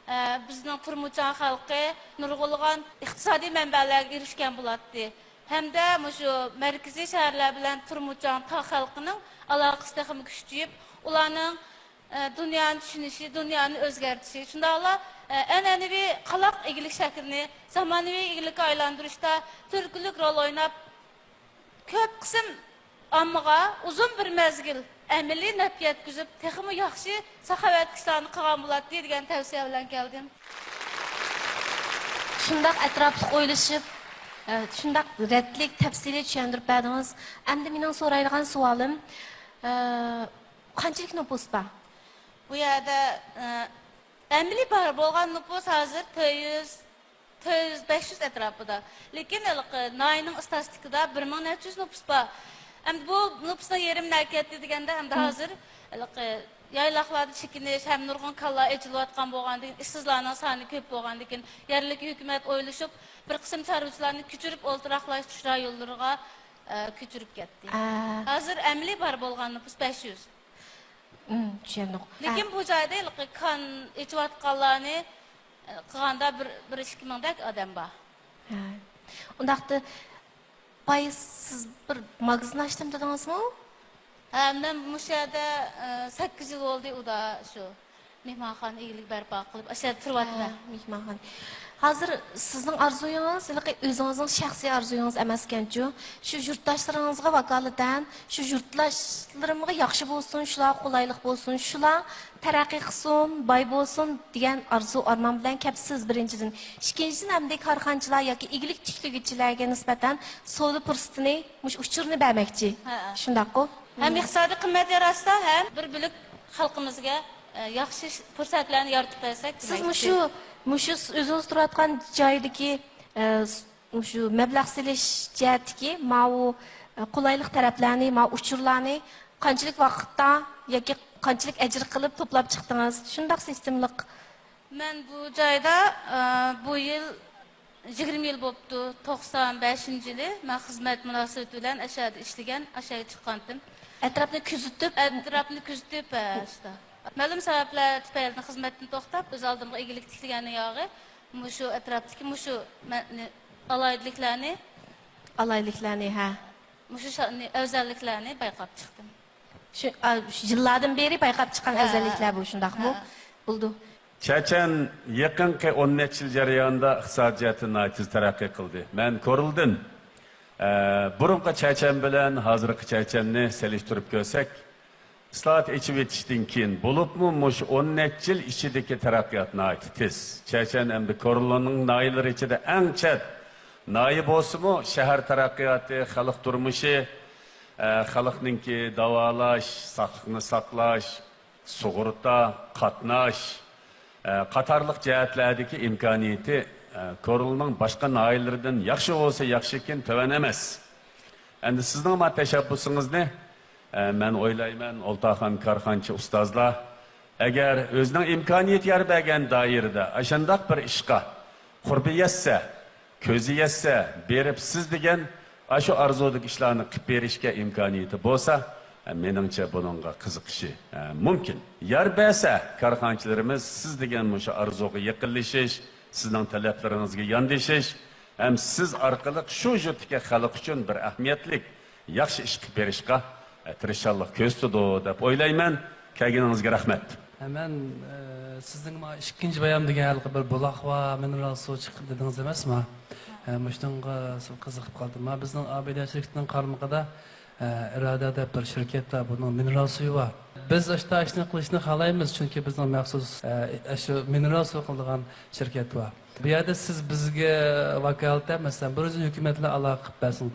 ئە، بىزنىڭ تۇرمۇچان خەلقى نۇرغۇنلىغان ئىقتىسادىي مەنبەلەرگە ئېرىشكەن بولاتتى. ھەمدە مۇشۇ مەركىزىي شەھەرلەر بىلەن تۇرمۇچان تاغ خەلقىنىڭ ئالاقىسى تېخىمۇ كۈچىيىپ، ئۇلارنىڭ، ئە، دۇنيانى چۈشىنىشى، دۇنيانى ئۆزگەرتىشى، شۇنداقلا، ئە، ئەنئەنىۋى قالاق ئىگىلىك شەكلىنى زامانىۋى ئىگىلىككە ئايلاندۇرۇشتا تۈرتكىلىك رول ئويناپ، كۆپ قىسىم ئاممىغا ئۇزۇن بىر مەزگىل ئەمەلىي نەپ يەتكۈزۈپ، تېخىمۇ ياخشى ساخاۋەتلىك ئىشلارنى قىلغان بولاتتى دېگەن تەۋسىيە بىلەن كەلدىم. شۇنداق ئەتراپلىق ئويلىشىپ، ئە، شۇنداق رەتلىك، تەپسىلىي چۈشەندۈرۈپ بەردىڭىز. ئەمدى مېنىڭ سورايدىغان سوئالىم، ئە، قانچىلىك نوپۇس بار؟ بۇ يەردە، ئە، ئەمەلىي بار بولغان نوپۇس ھازىر تۆت يۈز، تۆت يۈز، بەش يۈز ئەتراپىدا. لېكىن ھېلىقى ناھىيەنىڭ ئىستاتىستىكىدا بىر مىڭ نەچچە يۈز نوپۇس بار. ئەمدى بۇ نوپۇسنىڭ يېرىمى نەگە كەتتى دېگەندە، ئەمدى ھازىر ھېلىقى يايلاقلاردا چېكىنىش ھەم نۇرغۇن كاللا ئېچىلىۋاتقان بولغاندىكىن، ئىشسىزلارنىڭ سانى كۆپ بولغاندىكىن، يەرلىك ھۆكۈمەت ئويلىشىپ، بىر قىسىم چارۋىچىلارنى كۆچۈرۈپ، ئولتۇراقلاشتۇرۇش رايونلىرىغا، ئە، كۆچۈرۈپ كەتتى. ئە. ھازىر ئەمەلىي بار بولغان نوپۇس بەش يۈز. ئىم، چۈشەندۇق. لېكىن ئە. بۇ جايدا ھېلىقى كان ئېچىۋاتقانلارنى، ئە، قىلغاندا بىر، بىر ئىككى مىڭدەك ئادەم بار. ھە. ئۇنداقتا، بايا سىز بىر ماگىزىن ئاچتىم دېدىڭىزمۇ؟ ھە، مەن مۇشۇ يەردە، ئە، سەككىز يىل بولدى، ئۇدا شۇ مېھمانخانا ئىگىلىك بەرپا قىلىپ، ئاشۇ يەردە تۇرۇۋاتىمەن. ھە، مېھمانخانا. ھازىر سىزنىڭ ئارزۇيىڭىز، ھېلىقى ئۆزىڭىزنىڭ شەخسىي ئارزۇيىڭىز ئەمەسكەنچۇ؟ شۇ يۇرتداشلىرىڭىزغا ۋاكالىتەن، شۇ يۇرتداشلىرىمغا ياخشى بولسۇن، شۇلارغا قولايلىق بولسۇن، شۇلار تەرەققىي قىلسۇن، باي بولسۇن دېگەن ئارزۇ ئارمان بىلەن كەپسىز، بىرىنچىدىن. ئىككىنچىدىن، ئەمدى كارخانىچىلار ياكى ئىگىلىك تىكلىگۈچىلەرگە نىسبەتەن سودا پۇرسىتىنى، مۇشۇ ئۇچۇرنى بەرمەكچى. ھەئە. شۇنداققۇ؟ ھەم ئىقتىسادىي قىممەت ياراتسا، ھەم بىر بۆلەك خەلقىمىزگە، ئە، ياخشى پۇرسەتلەرنى يارىتىپ بەرسەك سىز دېمەكچى. مۇشۇ، مۇشۇ ئۆزىڭىز تۇرۇۋاتقان جايدىكى، ئە، مۇشۇ مەبلەغ سېلىش جەھەتتىكى ماۋۇ، ئە، قولايلىق تەرەپلەرنى، ماۋۇ ئۇچۇرلارنى قانچىلىك ۋاقىتتا ياكى قانچىلىك ئەجىر قىلىپ توپلاپ چىقتىڭىز؟ شۇنداق سىستېمىلىق. مەن بۇ جايدا، ئە، بۇ يىل يىگىرمە يىل بوپتۇ. توقسان بەشىنچى يىلى مەن خىزمەت مۇناسىۋىتى بىلەن ئەشەدە ئىشلىگەن، ئەشەگە چىققانتىم. ئەتراپنى كۆزىتىپ؟ ئەتراپنى كۆزىتىپ، ھە، شۇنداق. مەلۇم سەۋەبلەر تۈپەيلىدىن خىزمەتتىن توختاپ، ئۆز ئالدىمغا ئىگىلىك تىكلىگەننىڭ ياغى مۇشۇ ئەتراپتىكى مۇشۇ مە-، نى-، ئالاھىدىلىكلەرنى، ئالاھىدىلىكلەرنى، ھە. مۇشۇ شا-، نى-، ئەۋزەللىكلەرنى بايقاپ چىقتىم. شۇ، ئا، شۇ يىللاردىن بېرى بايقاپ چىققان ھە، ئەۋزەللىكلەر بۇ، شۇنداقمۇ؟ ھە. بولىدۇ. چەچەن يېقىنقى ئون نەچچە يىل جەريانىدا ئىقتىسادىي جەھەتتىن ناھايىتى تېز تەرەققىي قىلدى. مەن كورلىدىم. ئە، بۇرۇنقى چەچەن بىلەن ھازىرقى چەچەننى سېلىشتۇرۇپ كۆرسەك، ئىسلاھات، ئېچىۋېتىشتىن كېيىن، بولۇپمۇ مۇشۇ ئون نەچچە يىل ئىچىدىكى تەرەققىيات ناھايىتى تېز. چەچەن ئەمدى كورلىنىڭ ناھىيەلىرى ئىچىدە ئەڭ چەت ناھىيە بولسىمۇ، شەھەر تەرەققىياتى، خەلق تۇرمۇشى، ئە، خەلقنىڭكى داۋالاش، ساقلىقنى ساقلاش، سۇغۇرتا، قاتناش، ئە، قاتارلىق جەھەتلەردىكى ئىمكانىيىتى، ئە، كورلىنىڭ باشقا ناھىيەلىرىدىن ياخشى بولسا ياخشىكىن، تۆۋەن ئەمەس. ئەمدى سىزنىڭ ما تەشەببۇسىڭىزنى، ئە، مەن ئويلايمەن، ئولتاخان كارخانىچى ئۇستازلار، ئەگەر ئۆزىنىڭ ئىمكانىيىتى يار بەرگەن دائىرىدە ئاشۇنداق بىر ئىشقا قۇربى يەتسە، كۆزى يەتسە، بېرىپ سىز دېگەن ئاشۇ ئارزۇدىكى ئىشلارنى قىلىپ بېرىشكە ئىمكانىيىتى بولسا، مېنىڭچە بۇنىڭغا قىزىقىشى، ئە، مۇمكىن. يار بەرسە، كارخانىچىلىرىمىز سىز دېگەن مۇشۇ ئارزۇغا يېقىنلىشىش، سىزنىڭ تەلەپلىرىڭىزگە ياندىشىش ھەم سىز ئارقىلىق شۇ يۇرتتىكى خەلق ئۈچۈن بىر ئەھمىيەتلىك ياخشى ئىش قىلىپ بېرىشقا، ئە، تىرىشچانلىق كۆرسىتىدۇ دەپ ئويلايمەن. كەلگىنىڭىزگە رەھمەت. ھە، مەن، ئە، سىزنىڭ ما ئىككىنچى بايام دېگەن ھېلىقى بىر بۇلاق بار، مىنېرال سۇ چىقىپ دېدىڭىز ئەمەسمۇ؟ ھە، مۇشۇنىڭغا سەل قىزىقىپ قالدىم. ما بىزنىڭ ئابىدە شىركىتىنىڭ قارمىقىدا، ئە، ئىرادە دەپ بىر شىركەت بار، بۇنىڭ مىنېرال سۇيى بار. بىز ئاشتا ئىشنى قىلىشنى خالايمىز، چۈنكى بىزنىڭ مەخسۇس، ئە، ئاشۇ مىنېرال سۇ قىلىدىغان شىركەت بار. بۇ يەردە سىز بىزگە ۋاكالىتەن، مەسىلەن، بىر ئۆزىنىڭ ھۆكۈمەت بىلەن ئالاقە قىلىپ بەرسىڭىز.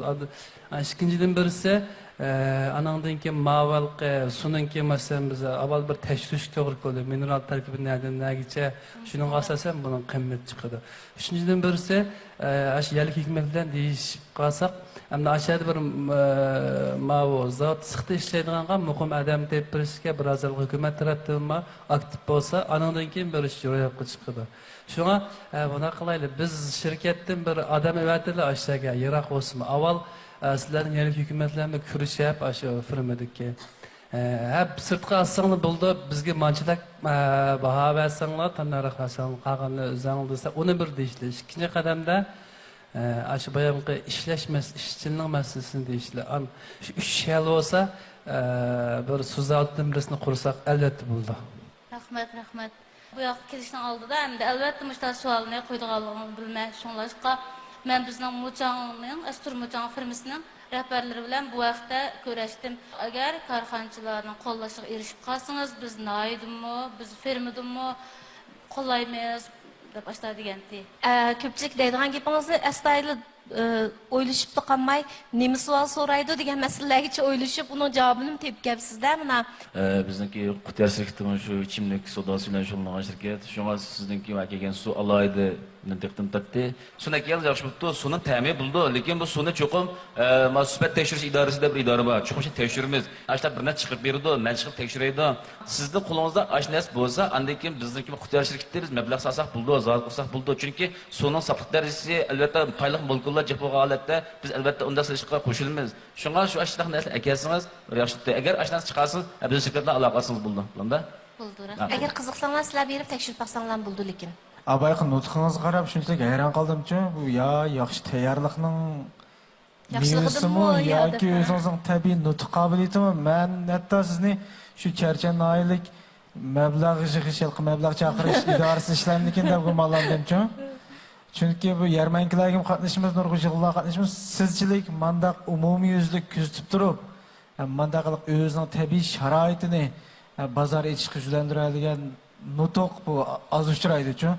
ئا، ئىككىنچىدىن بىرسى، ئە، ئانىڭدىن كېيىن ماۋۇ ھېلىقى سۇنىڭكى، مەسىلەن، بىز ئاۋۋال بىر تەكشۈرۈشكە توغرا كېلىدۇ. مىنېرال تەركىبى نەدىن نەگىچە، شۇنىڭغا ئاساسەن بۇنىڭ قىممىتى چىقىدۇ. ئۈچىنچىدىن بىرسى، ئە، ئاشۇ يەرلىك ھۆكۈمەت بىلەن دېيىشىپ قالساق، ئەمدى ئاشۇ يەردە بىر، ئە، ماۋۇ زاۋۇت سىختا ئىشلەيدىغانغا مۇقىم ئادەم تېپىپ بېرىشكە بىر ئاز ھېلىقى ھۆكۈمەت تەرەپتىنمۇ ئاكتىپ بولسا، ئانىڭدىن كېيىن بىر ئىش روياپقا چىقىدۇ. شۇڭا، ئە، بۇنداق قىلايلى، بىز شىركەتتىن بىر ئادەم ئەۋەتەيلى ئاشۇ يەرگە، يىراق بولسىمۇ. ئاۋۋال، ئە، سىلەرنىڭ يەرلىك ھۆكۈمەت بىلەن بىر كۆرۈشۈپ، ئاشۇ فىرمىدىكى، ئە، ھە، سىرتقا ئاتساڭلار بولىدۇ، بىزگە مانچىلاپ، ئە، باھا بەرسەڭلار، تەننەرخ بەرسەڭلار، قالغىنىنى ئۆزۈڭلار دېسە، ئۇنى بىر دېيىشلى. ئىككىنچى قەدەمدە، ئە، ئاشۇ بايامقى ئىشلەش مەس-، ئىشچىلىنىڭ مەسىلىسىنى دېيىشلى. ئان-، شۇ ئۈچ خىيال بولسا، ئە، بىر سۇ زاۋۇتىدىن بىرسىنى قۇرساق، ئەلۋەتتە بولىدۇ. رەھمەت، رەھمەت. بۇ ياققا كېلىشنىڭ ئالدىدا ئەمدى ئەلۋەتتە مۇشۇنداق سوئالنى قويىدىغانلىقىڭىزنى بىلىمەن. شۇڭلاشقا مەن بىزنىڭ موچاڭنىڭ، ئەستۇر موچاڭ فىرمىسىنىڭ رەھبەرلىرى بىلەن بۇ ھەقتە كۆرۈشتۈم. ئەگەر كارخانىچىلارنىڭ قوللىشىغا ئېرىشىپ قالسىڭىز، بىز ناھىيەدىنمۇ، بىز فىرمىدىنمۇ قوللايمىز، دەپ ئاشۇنداق دېگەنتى. ئە، كۆپچىلىك دەيدىغان گېپىڭىزنى ئەستايىدىل ئى، ئويلىشىپلا قالماي، نېمە سوئال سورايدۇ دېگەن مەسىلىلەرگىچە ئويلىشىپ، ئۇنىڭ جاۋابىنىمۇ تېپىپ كەپسىز-دە، مانا. ئى، بىزنىڭكى قۇتيار شىركىتىمۇ شۇ ئىچىملىك سوداسى بىلەن شۇغۇللانغان شىركەت. شۇڭا سىزنىڭكى ۋە كەلگەن سۇ ئالاھىدە دىققىتىمنى تارتتى. سۇنى ئەكەلسە ياخشى بوپتۇ، سۇنىڭ تەمى بولىدۇ، لېكىن بۇ سۇنى چوقۇم، ئە، ما سۈپەت تەكشۈرۈش ئىدارىسى دەپ بىر ئىدارە بار، چوقۇم شۇ تەكشۈرىمىز. ئاشۇنداق بىر نەرسە چىقىرىپ بېرىدۇ، مەن چىقىپ تەكشۈرەيدۇ. سىزنىڭ قولىڭىزدا ئاشۇ نەرسە بولسا، ئاندىن كېيىن بىزنىڭكى قۇتيار شىركىتى بىز مەبلەغ سالساق بولىدۇ، زاۋۇت قۇرساق بولىدۇ. چۈنكى سۇنىڭ ساپلىق دەرىجىسى، ئەلۋەتتە، پايلىق مولېكۇللار جىق بولغان ھالەتتە بىز، ئەلۋەتتە، ئۇنداق سېلىشقا قوشۇلىمىز. شۇڭا شۇ ئاشۇنداق نەرسىلەر ئەكەلسىڭىز بىر ياخشى بوپتۇ. ئەگەر ئاشۇنداق چىقارسىڭىز، بىزنىڭ شىركەت بىلەن ئالاقە قىلسىڭىز بولىدۇ. بولدى. بولدى، رەھمەت. ئەگەر قىزىقساڭلار، سىلەر بېرىپ تەكشۈرۈپ باقساڭلارمۇ بولىدۇ، لېكىن. ئابايقا نۇتقىڭىزغا قاراپ شۇنچىلىك ھەيران قالدىمچۇ، بۇ يا ياخشى تەييارلىقنىڭ ياخشىلىقىدىنمۇ مېۋىسىمۇ يا ياكى دەپ. ئۆزىڭىزنىڭ تەبىئىي نۇتۇق قابىلىيىتىمۇ؟ مەن ھەتتا سىزنى شۇ چەرچەن ناھىيەلىك مەبلەغ يىغىش، ھېلىقى مەبلەغ چاقىرىش ئىدارىسى ئىشلەمدىكىن دەپ گۇمانلاندىمچۇ. چۈنكى بۇ يەرمەنكىلەرگىمۇ قاتنىشىمىز، نۇرغۇن يىغىنلارغا قاتنىشىمىز. سىزچىلىك مانداق ئومۇميۈزلۈك كۆزىتىپ تۇرۇپ، مانداق قىلىپ ئۆزىنىڭ تەبىئىي شارائىتىنى بازار ئېچىشقا يۈزلەندۈرەلىگەن نۇتۇق بۇ ئاز ئۇچرايدۇچۇ.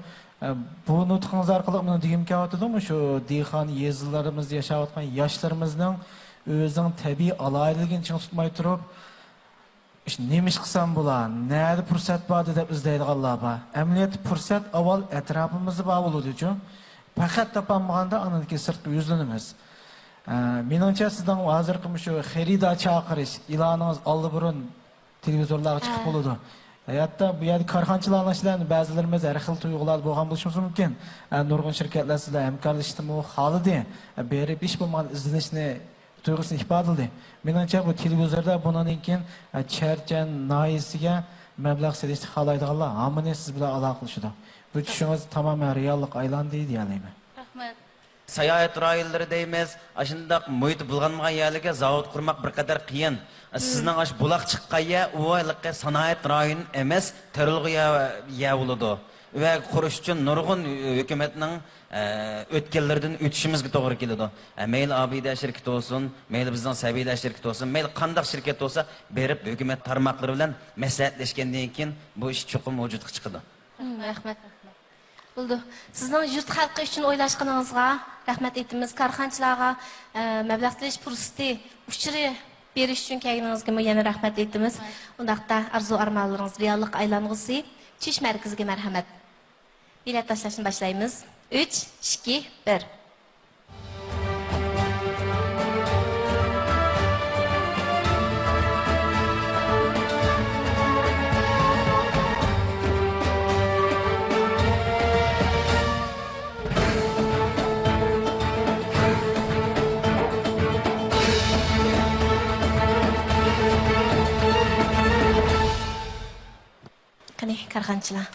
بۇ نۇتقىڭىز ئارقىلىق مېنىڭ دېگۈم كېلىۋاتىدۇ، مۇشۇ دېھقان يېزىلىرىمىزدا ياشاۋاتقان ياشلىرىمىزنىڭ ئۆزىنىڭ تەبىئىي ئالاھىدىلىكىنى چىڭ تۇتماي تۇرۇپ، ئىش، نېمە ئىش قىلسام بولا، نەدە پۇرسەت باردى دەپ ئىزدەيدىغانلار بار. ئەمەلىيەتتە پۇرسەت ئاۋۋال ئەتراپىمىزدا بار بولىدۇچۇ. پەقەت تاپالمىغاندا ئاندىن كېيىن سىرتقا يۈزلىنىمىز. ئە، مېنىڭچە سىزنىڭ ھازىرقى مۇشۇ خېرىدار چاقىرىش ئېلانىڭىز ئاللىبۇرۇن تېلېۋىزورلارغا چىقىپ ھە. بولىدۇ. ھەتتا بۇ يەردە كارخانىچىلارنىڭ ئىشلار بەزىلىرىمىز ھەر خىل تۇيغۇلاردا بولغان بولۇشىمىز مۇمكىن. ئە، نۇرغۇن شىركەتلەر سىلەر ھەمكارلىشىشنىمۇ خالىدى. ئە، بېرىپ ھېچ بولمىغاندا ئىزدىنىشنى تۇيغۇسىنى ئىپادىلىدى. مېنىڭچە بۇ تېلېۋىزوردا بۇنىڭدىن كېيىن، ئە، چەرچەن ناھىيەسىگە مەبلەغ سېلىشنى خالايدىغانلار ھامىنى سىز بىلەن ئالاقىلىشىدۇ. بۇ چۈشىڭىز تامامەن رېئاللىققا ئايلاندى دېيەلەيمەن. رەھمەت. ساياھەت رايونلىرى دەيمىز، ئاشۇنداق مۇھىتى بۇلغانمىغان يەرلەرگە زاۋۇت قۇرماق بىر قەدەر قىيىن. مم. سىزنىڭ ئاشۇ بۇلاق چىققان يەر، ئۇ ھېلىقى سانائەت رايونى ئەمەس، تېرىلغۇ يەر، يەر بولىدۇ. ۋە قۇرۇش ئۈچۈن نۇرغۇن ھۆكۈمەتنىڭ، ئە، ئۆتكەللىرىدىن ئۆتۈشىمىزگە توغرا كېلىدۇ. ئە، مەيلى ئابىدە شىركىتى بولسۇن، مەيلى بىزنىڭ سەبىيلەر شىركىتى بولسۇن، مەيلى قانداق شىركەت بولسا، بېرىپ ھۆكۈمەت تارماقلىرى بىلەن مەسلىھەتلەشكەندىن كېيىن بۇ ئىش چوقۇم ۋۇجۇدقا چىقىدۇ. مم، رەھمەت، رەھمەت. بولدى. سىزنىڭ يۇرت خەلقى ئۈچۈن ئويلاشقىنىڭىزغا رەھمەت ئېيتىمىز. كارخانىچىلارغا، ئە، مەبلەغ سېلىش پۇرسىتى، ئۇچۇرى بېرىش ئۈچۈن كەلگىنىڭىزگىمۇ يەنە رەھمەت ئېيتىمىز. رەھمەت. ئۇنداقتا ئارزۇ ئارمانلىرىڭىز رېئاللىققا ئايلانغۇسى. چۈش مەركىزىگە مەرھەمەت. بېلەت تاشلاشنى باشلايمىز. ئۈچ، ئىككى، بىر. قېنى، كارخانىچىلار.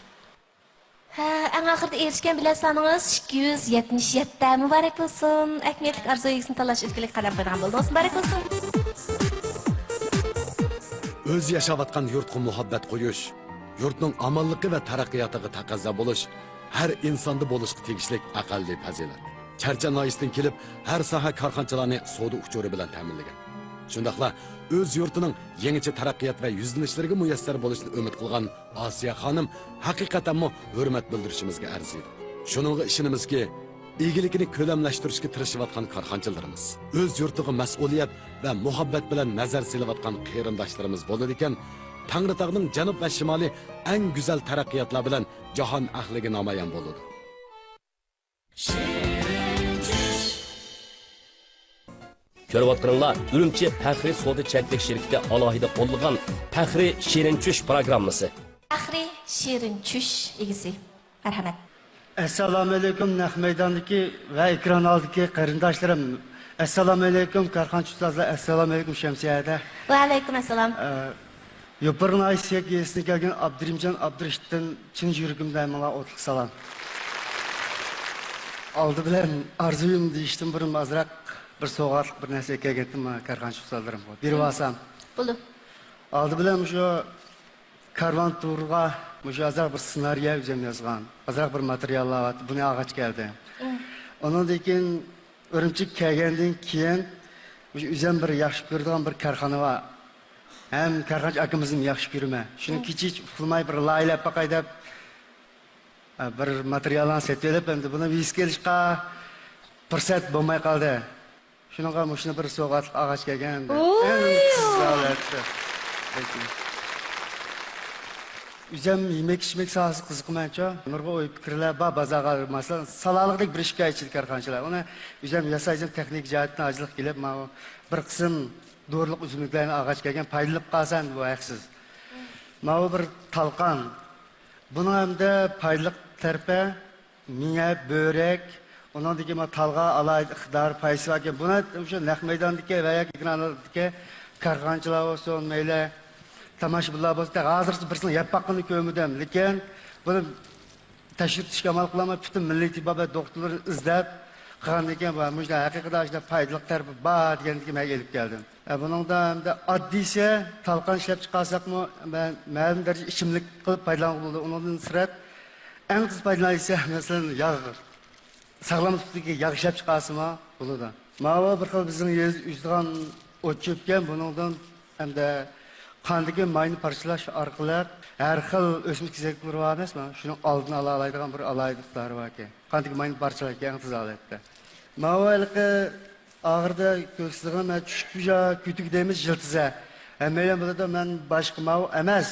ھە، ئەڭ ئاخىرىدا ئېرىشكەن بېلەت سانىڭىز ئىككى يۈز يەتمىش يەتتە. مۇبارەك بولسۇن! ئەھمىيەتلىك ئارزۇ ئىگىسىنى تاللاش ئۈلكىلىك قەدەم قويىدىغان بولدىڭىز. مۇبارەك بولسۇن! ئۆزى ياشاۋاتقان يۇرتقا مۇھەببەت قويۇش، يۇرتنىڭ ئامانلىقى ۋە تەرەققىياتىغا تەقەززا بولۇش ھەر ئىنساندا بولۇشقا تېگىشلىك ئەقەللىي پەزىلەت. چەرچەن ناھىيەسىدىن كېلىپ، ھەر ساھە كارخانىچىلارنى سودا ئۇچۇرى بىلەن تەمىنلىگەن. شۇنداقلا ئۆز يۇرتىنىڭ يېڭىچە تەرەققىيات ۋە يۈزلىنىشلىرىگە مۇيەسسەر بولۇشنى ئۈمىد قىلغان ئاسىيە خانىم ھەقىقەتەنمۇ ھۆرمەت بىلدۈرۈشىمىزگە ئەرزىيدۇ. شۇنىڭغا ئىشىنىمىزكى، ئىگىلىكىنى كۆلەملەشتۈرۈشكە تىرىشىۋاتقان كارخانىچىلىرىمىز، ئۆز يۇرتىغا مەسئۇلىيەت ۋە مۇھەببەت بىلەن نەزەر سېلىۋاتقان قېرىنداشلىرىمىز بولىدىكەن، تەڭرىتاغنىڭ جەنۇب ۋە شىمالى ئەڭ گۈزەل تەرەققىياتلار بىلەن جاھان ئەھلىگە نامايان بولىدۇ. كۆرۈۋاتقىنىڭلار ئۈرۈمچى پەخرىي سودا چەكلىك شىركىتى ئالاھىدە قوللىغان پەخرىي شېرىن چۈش پروگراممىسى. پەخرىي شېرىن چۈش ئىگىسى. مەرھەمەت. ئەسسالامۇئەلەيكۇم، نەق مەيداندىكى ۋە ئېكران ئالدىدىكى قېرىنداشلىرىم. ئەسسالامۇئەلەيكۇم، كارخانىچى ئۇستازلار. ئەسسالامۇئەلەيكۇم، شەمسىيە ھەدە. ۋەئەلەيكۇم ئەسسالام. ئە، يوپۇرغا ناھىيەسى سىيەك يېزىسىدىن كەلگەن ئابدۇرېھىمجان ئابدۇرېشىتتىن چىن يۈرىكىمدىن ھەممىڭلارغا ئوتلۇق سالام. ئالدى بىلەن ئارزۇيۇم دېيىشتىن بۇرۇن ئازراق بىر سوۋغاتلىق بىر نەرسە ئەكەلگەنتىم، مانا كارخانىچى ئۇستازلىرىمغا بېرىۋالسام. بولدى. ئالدى بىلەن مۇشۇ كارۋان تۇرغا مۇشۇ ئازراق بىر سېنارىيە ئۆزۈم يازغان، ئازراق بىر ماتېرىياللار بار، بۇنى ئالغاچ كەلدىم. مم. ئۇنىڭدىن كېيىن ئۈرۈمچىگە كەلگەندىن كېيىن، مۇشۇ ئۆزۈم بىر ياخشى كۆرىدىغان بىر كارخانا بار. ھەم كارخانىچى ئاكىمىزنى ياخشى كۆرىمەن. شۇنى مم. كېچىچە ئۇخلىماي بىر لايىھەلەپ باقاي دەپ، بىر ماتېرىياللارنى سېتىۋېلىپ، ئەمدى بۇنى ۋىسكى ئېلىشقا پۇرسەت بولماي قالدى. شۇنىڭغا مۇشۇنى بىر سوۋغاتلىق ئالغاچ كەلگەن. ئەڭ قىزىق ھالەتتە. ئۆزۈم يېمەك-ئىچمەك ساھەسىگە قىزىقىمەنچۇ. نۇرغۇن ئوي-پىكىرلەر بار بازارغا، مەسىلەن، سالارلىقتەك بىر ئىككى ئاي ئىچىدە كارخانىچىلار. ئۇنى ئۆزۈم ياسايسەن، تېخنىكا جەھەتتىن ھاجەتلىك كېلىپ، ماۋۇ بىر قىسىم دورىلىق ئۆسۈملۈكلەرنى ئالغاچ كەلگەن، پايدىلىنىپ قالسەن بۇ ھەقسىز. ماۋۇ بىر تالقان. بۇنىڭ ھەمدە پايدىلىق تەرىپى مېڭە، بۆرەك، ئۇنىڭدىن كېيىن مانا تالغا ئالاھىدە ئىقتىدار، پايدىسى باركەن. بۇنى شۇ نەق مەيداندىكى ۋە ياكى ئېكرانلاردىكى كارخانىچىلار بولسۇن، مەيلى تاماشىبىنلار بولسۇن، ھازىرغىچە بىرسىنىڭ يەپ باققىنىنى كۆرمىدىم. لېكىن بۇنى تەكشۈرتۈشكە ئامال قىلالماي، پۈتۈن مىللىي تېبابەت دوختۇرلىرىنى ئىزدەپ قىلغاندىن كېيىن، مۇشۇنداق ھەقىقەتەن ئاشۇنداق پايدىلىق تەرىپى بار دېگەندىن كېيىن مەن ئېلىپ كەلدىم. ئە، بۇنىڭدا ئەمدى ئاددىيسى تالقان ئىشلەپ چىقارساقمۇ، مە-، مەلۇم دەرىجىدە ئىچىملىك قىلىپ پايدىلانغىلى بولىدۇ. ئۇنىڭدىن سىرت، ئەڭ تېز پايدىلىنىدىغان، مەسىلەن، ياغ، ساغلام سۈپىتىدىكى ياغ ئىشلەپ چىقارسىمۇ بولىدۇ. ماۋۇ بىر خىل بىزنىڭ يېزا ئۈزىدىغان ئوت چۆپكەن، بۇنىڭدىن ئەمدى قاندىكى ماينى پارچىلاش ئارقىلىق ھەر خىل ئۆسۈملۈك كېسەللىكلىرى بار ئەمەسمۇ؟ شۇنىڭ ئالدىنى ئالالايدىغان بىر ئالاھىدە ئىقتىدارى باركەن. قاندىكى ماينى پارچىلايدىكەن ئەڭ تېز ھالەتتە. ماۋۇ ھېلىقى ئاخىرىدا كۆرسىتىدىغان مەن چۈشكۈچە كۆتۈك دەيمىز، يىلتىزى. ھەممەيلەن بىلىدۇ، مەن باشقا ماۋۇ ئەمەس.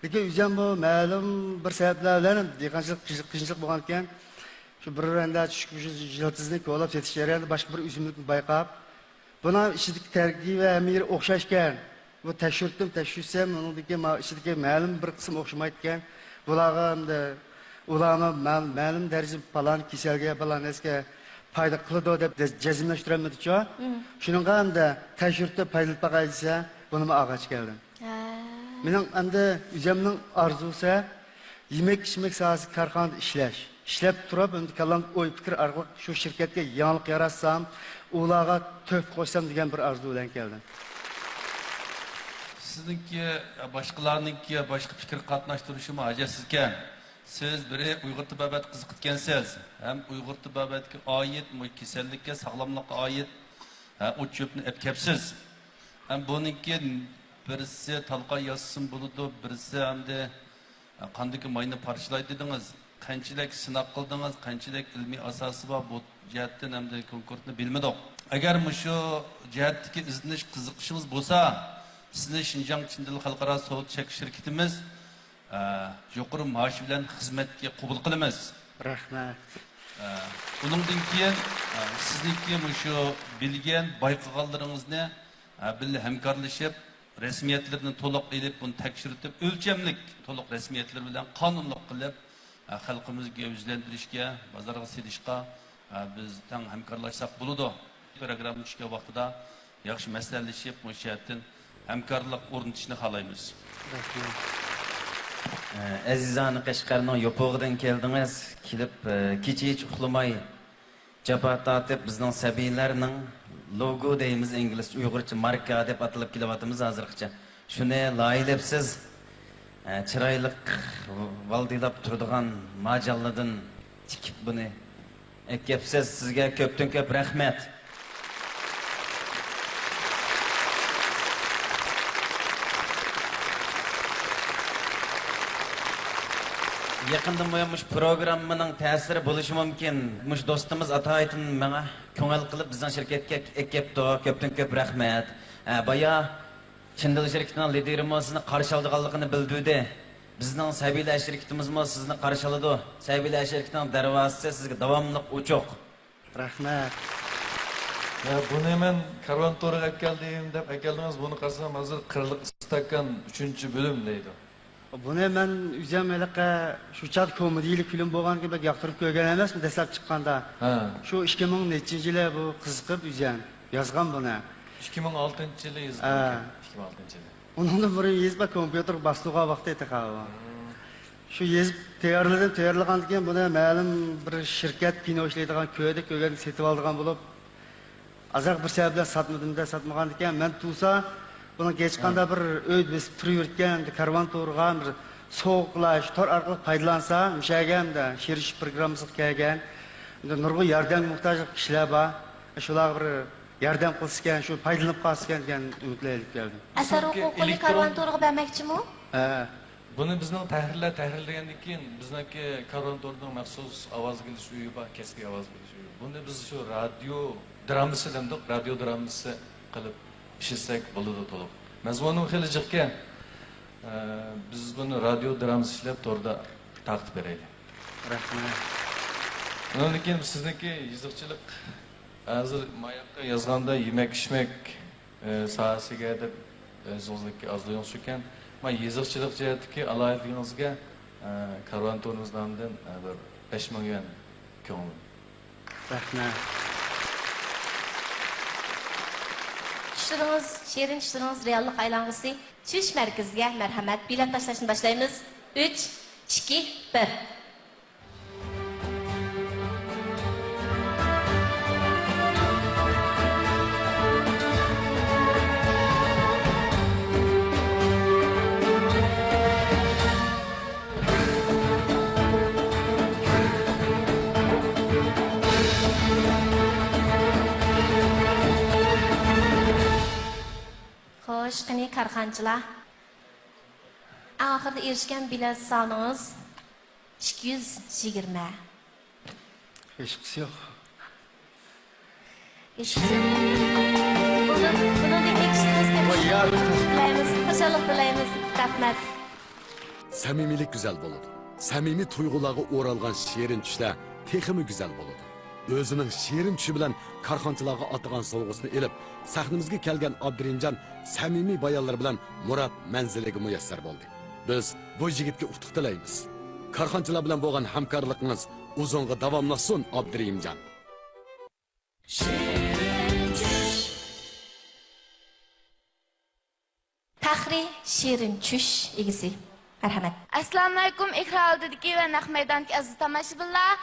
لېكىن ئۆزۈم بۇ مەلۇم بىر سەۋەبلەر بىلەن دېھقانچىلىق قىيىنچىلىق بولغانىكەن، شۇ بىر رەندە چۈشكۈچە يىلتىزىنى كولاپ سېتىش جەريانىدا باشقا بىر ئۆسۈملۈكنى بايقاپ، بۇنىڭ ئىچىدىكى تەركىبى ھەممە يېرى ئوخشاشكەن. بۇ تەكشۈرتتۈم، تەكشۈرتسەم، ئۇنىڭدىكى ما-، ئىچىدىكى مەلۇم بىر قىسىم ئوخشىمايدىكەن. بۇلارغا ئەمدى، ئۇلارمۇ مە-، مەلۇم دەرىجىدە پالان كېسەلگە، پالان نەرسىگە پايدا قىلىدۇ دەپ جەزملەشتۈرەلمىدىچۇ. شۇنىڭغا ئەمدى تەكشۈرتۈپ پايدىلىنىپ باقاي دېسە، بۇنىمۇ ئالغاچ كەلدىم. ھە. مېنىڭ ئەمدى ئۆزۈمنىڭ ئارزۇسى، يېمەك-ئىچمەك ساھەسى كارخانىدا ئىشلەش. ئىشلەپ تۇرۇپ، ئەمدى كاللامدا ئوي-پىكىر ئارقىلىق شۇ شىركەتكە يېڭىلىق ياراتسام، ئۇلارغا تۆھپە قوشسام دېگەن بىر ئارزۇ بىلەن كەلدىم. سىزنىڭكى، باشقىلارنىڭكى، باشقا پىكىر قاتناشتۇرۇشىمۇ ھاجەتسىزكەن. سىز بىرى ئۇيغۇر تېبابەتكە قىزىقىدىكەنسىز، ھەم ئۇيغۇر تېبابەتكە ئائىت، مۇ-، كېسەللىككە، ساغلاملىققا ئائىت، ھە، ئوت چۆپنى ئەپ كەپسىز. ھەم بۇنىڭكى بىرسى تالقان ياسىسىمۇ بولىدۇ، بىرسى ئەمدى، ھە، قاندىكى ماينى پارچىلايدۇ دېدىڭىز. قانچىلىك سىناق قىلدىڭىز، قانچىلىك ئىلمىي ئاساسى بار، بۇ جەھەتتىن ئەمدى كونكرېتنى بىلمىدۇق. ئەگەر مۇشۇ جەھەتتىكى ئىزدىنىش، قىزىقىشىڭىز بولسا، سىزنى شىنجاڭ چىن دىل خەلقئارا سودا چەكلىك شىركىتىمىز ئە، يۇقىرى مائاش بىلەن خىزمەتكە قوبۇل قىلىمىز. رەھمەت. ئە، ئۇنىڭدىن كېيىن، ئە، سىزنىڭكى مۇشۇ بىلگەن، بايقىغانلىرىڭىزنى، ئە، بىللە ھەمكارلىشىپ، رەسمىيەتلىرىنى تولۇق ئېلىپ، بۇنى تەكشۈرتۈپ، ئۆلچەملىك، تولۇق رەسمىيەتلىرى بىلەن قانۇنلۇق قىلىپ، ئە، خەلقىمىزگە يۈزلەندۈرۈشكە، بازارغا سېلىشقا، ئە، بىز تەڭ ھەمكارلاشساق بولىدۇ. پروگرامما چۈشكەن ۋاقتىدا ياخشى مەسلىھەتلىشىپ، مۇشۇ جەھەتتىن ھەمكارلىق ئورنىتىشنى خالايمىز. رەھمەت. ئە، ئەزىزانە قەشقەرنىڭ يوپۇرغىدىن كەلدىڭىز. كېلىپ، ئە، كېچە ھېچ ئۇخلىماي جاپا تارتىپ، بىزنىڭ سەبىيلەرنىڭ لوگو دەيمىز، ئىنگلىزچە، ئۇيغۇرچە ماركا دەپ ئاتىلىپ كېلىۋاتىمىز ھازىرغىچە. شۇنى لايىھەلەپسىز، ئە، چىرايلىق ۋالدىلاپ تۇرىدىغان ماجانلىدىن تىكىپ بۇنى ئەكەپسىز، سىزگە كۆپتىن كۆپ رەھمەت. يېقىندىن بۇيان مۇشۇ پروگراممىنىڭ تەسىرى بولۇشى مۇمكىن. مۇشۇ دوستىمىز ئاتايىتىن ماڭا كۆڭۈل قىلىپ بىزنىڭ شىركەتكە ئەكەپتۇ. كۆپتىن كۆپ رەھمەت. ھە، بايا چىندىل شىركىتىنىڭ لىدىرىمۇ سىزنى قارشى ئالىدىغانلىقىنى بىلدۈردى. بىزنىڭ سەبىيلەر شىركىتىمىزمۇ سىزنى قارشى ئالىدۇ. سەبىيلەر شىركىتىنىڭ دەرۋازىسى سىزگە داۋاملىق ئوچۇق. رەھمەت. يا، بۇنى مەن كارۋان تورىغا ئەكەلدىم دەپ ئەكەلدىڭىز، بۇنى قارىسام ھازىر قىرلىق ئىستاكان ئۈچىنچى بۆلۈم دەيدۇ. بۇنى مەن ئۆزۈم ھېلىقى شۇ چاغدا كومېدىيىلىك فىلىم بولغاندىكىن بەك ياقتۇرۇپ كۆرگەن ئەمەسمەن دەسلەپ چىققاندا. ھە. شۇ ئىككى مىڭ نەچچىنچى يىلى بۇ قىزىقىپ ئۆزۈم يازغان بۇنى. ئىككى مىڭ ئالتىنچى يىلى يېزىلغان ھە. ئىككى مىڭ ئالتىنچى يىلى. ئۇنىڭدىن بۇرۇن يېزىپ كومپيۇتېرغا باستۇرغان ۋاقتى تېخى ئۇ. شۇ يېزىپ تەييارلىدىم، تەييارلىغاندىن كېيىن بۇنى مەلۇم بىر شىركەت كىنو ئىشلەيدىغان كۆيدە كۆرگەندە سېتىۋالىدىغان بولۇپ، ئازراق بىر سەۋەب بىلەن ساتمىدىم دە، ساتمىغاندىكەن. مەن تۇرسا، بۇنىڭ ھېچقانداق بىر ئۆيدە بېسىپ تۇرۇۋېرىدىكەن، كارۋان تورىغا بىر سوۋغا قىلاي، شۇ تور ئارقىلىق پايدىلانسا، مۇشەگە ئەمدى شېرىشىش پروگراممىسىغا كەلگەن، ئەمدى نۇرغۇن ياردەمگە موھتاج كىشىلەر بار. شۇلارغا بىر ياردەم قىلسىكەن، شۇ پايدىلىنىپ قالسىكەن دېگەن ئۈمىد بىلەن ئېلىپ كەلدىم. ئەسەر ھوقۇقىنى كارۋان تورىغا بەرمەكچىمۇ؟ ھە. بۇنى بىزنىڭ تەھرىرلەر تەھرىرلىگەندىن كېيىن، بىزنىڭكى كارۋان تورىنىڭ مەخسۇس ئاۋاز بېرىش ئۆيى بار، كەسپىي ئاۋاز بېرىش ئۆيى. بۇنى بىز شۇ رادىيو درامىسى دەمدۇق، رادىيو درامىسى قىلىپ ئىشلىسەك بولىدۇ تولۇق. مەزمۇنىمۇ خېلى جىقكەن. ئە، بىز بۇنى رادىيو درامىسى ئىشلەپ توردا تارقىتىپ بېرەيلى. رەھمەت. ئۇنىڭدىن كېيىن سىزنىڭكى يېزىقچىلىق، ھازىر ماياققا يازغاندا يېمەك-ئىچمەك، ئە، ساھەسىگە دەپ ئۆزىڭىزنىڭكى ئارزۇيىڭىز شۇكەن. مانا يېزىقچىلىق جەھەتتىكى ئالاھىدىلىكىڭىزگە، ئە، كارۋان تورىمىز نامىدىن، ئە، بىر بەش مىڭ يۈەن كۆڭۈل. رەھمەت. چۈشلىرىڭىز، شېرىن چۈشلىرىڭىز رېئاللىققا ئايلانغۇسى چۈش مەركىزىگە مەرھەمەت. بېلەت تاشلاشنى باشلايمىز. ئۈچ، ئىككى، بىر. خوش، قېنى كارخانىچىلار؟ ئەڭ ئاخىرىدا ئېرىشكەن بېلەت سانىڭىز ئىككى يۈز يىگىرمە. ھېچقىسى يوق. ھېچقىسى يوق. بۇنىڭ، بۇنىڭدىن كېيىن ئىشلىرىڭىزگە مۇۋەپپەقىيەت تىلەيمىز، خۇشاللىق تىلەيمىز. رەھمەت. سەمىمىيلىك گۈزەل بولىدۇ. سەمىمىي تۇيغۇلارغا ئورالغان شېرىن چۈشلەر تېخىمۇ گۈزەل بولىدۇ. ئۆزىنىڭ شېرىن چۈشى بىلەن كارخانىچىلارغا ئاتىغان سوۋغىسىنى ئېلىپ، سەھنىمىزگە كەلگەن ئابدۇرېھىمجان سەمىمىي بايانلىرى بىلەن مۇراد مەنزىلىگە مۇيەسسەر بولدى. بىز بۇ يىگىتكە ئۇتۇق تىلەيمىز. كارخانىچىلار بىلەن بولغان ھەمكارلىقىڭىز ئۇزۇنغا داۋاملاشسۇن، ئابدۇرېھىمجان. پەخرىي شېرىن چۈش ئىگىسى. مەرھەمەت. ئەسسالامۇئەلەيكۇم، ئېكران ئالدىدىكى ۋە نەق مەيداندىكى ئەزىز تاماشىبىنلار.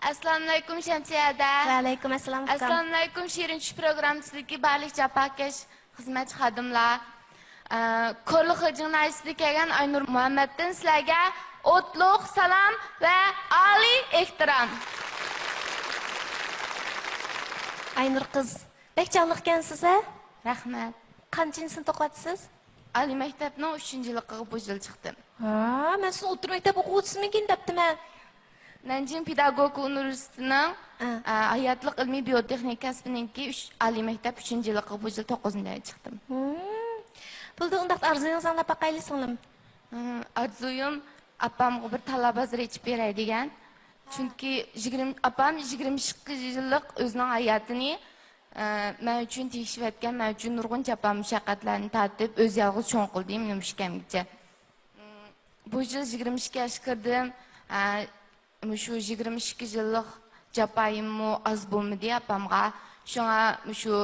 ئەسسالامۇئەلەيكۇم، شەمسىيە ھەدە. ۋەئەلەيكۇم ئەسسالام، ئۇكام. ئەسسالامۇئەلەيكۇم، شېرىن چۈش پروگراممىسىدىكى بارلىق جاپاكەش خىزمەتچى خادىملار. ئە، كورلا خېجىڭ ناھىيەسىدىن كەلگەن ئاينۇر مۇھەممەتتىن سىلەرگە ئوتلۇق سالام ۋە ئالىي ئېھتىرام. ئاينۇر قىز، بەك جانلىق ئىكەنسىز ھە؟ رەھمەت. قانچىنچى سىنىپتا ئوقۇۋاتىسىز؟ ئالىي مەكتەپنىڭ ئۈچىنچى يىللىقىغا بۇ يىل چىقتىم. ھا، مەن سىزنى ئوتتۇرا مەكتەپ ئوقۇغۇچىسىمىكىن دەپتىمەن. نەنجىڭ پېداگوگىكا ئۇنىۋېرسىتېتىنىڭ، ئە. ئە، ھاياتلىق ئىلمىي بىيوتېخنىكا كەسپىنىڭكى ئۈچ، ئالىي مەكتەپ ئۈچىنچى يىللىقىغا بۇ يىل توققۇزىنچى ئايدا چىقتىم. ھىم. بولدى، ئۇنداقتا ئارزۇيىڭىزنى ئاڭلاپ باقايلى، سىڭلىم. ھىم، ئارزۇيۇم ئاپامغا بىر تاللا بازىرى ئېچىپ بېرەي دېگەن. چۈنكى يىگىرمە، ئاپام يىگىرمە ئىككى يىللىق ئۆزىنىڭ ھاياتىنى، ئە، مەن ئۈچۈن تېگىشىۋەتكەن، مەن ئۈچۈن نۇرغۇن جاپا مۇشەققەتلەرنى تارتىپ، ئۆزى يالغۇز چوڭ قىلدى مېنى مۇشۇ كەمگىچە. بۇ يىل يىگىرمە ئىككى ياشقا كىردىم. ئە، مۇشۇ يىگىرمە ئىككى يىللىق جاپايىممۇ ئاز بولمىدى ئاپامغا. شۇڭا مۇشۇ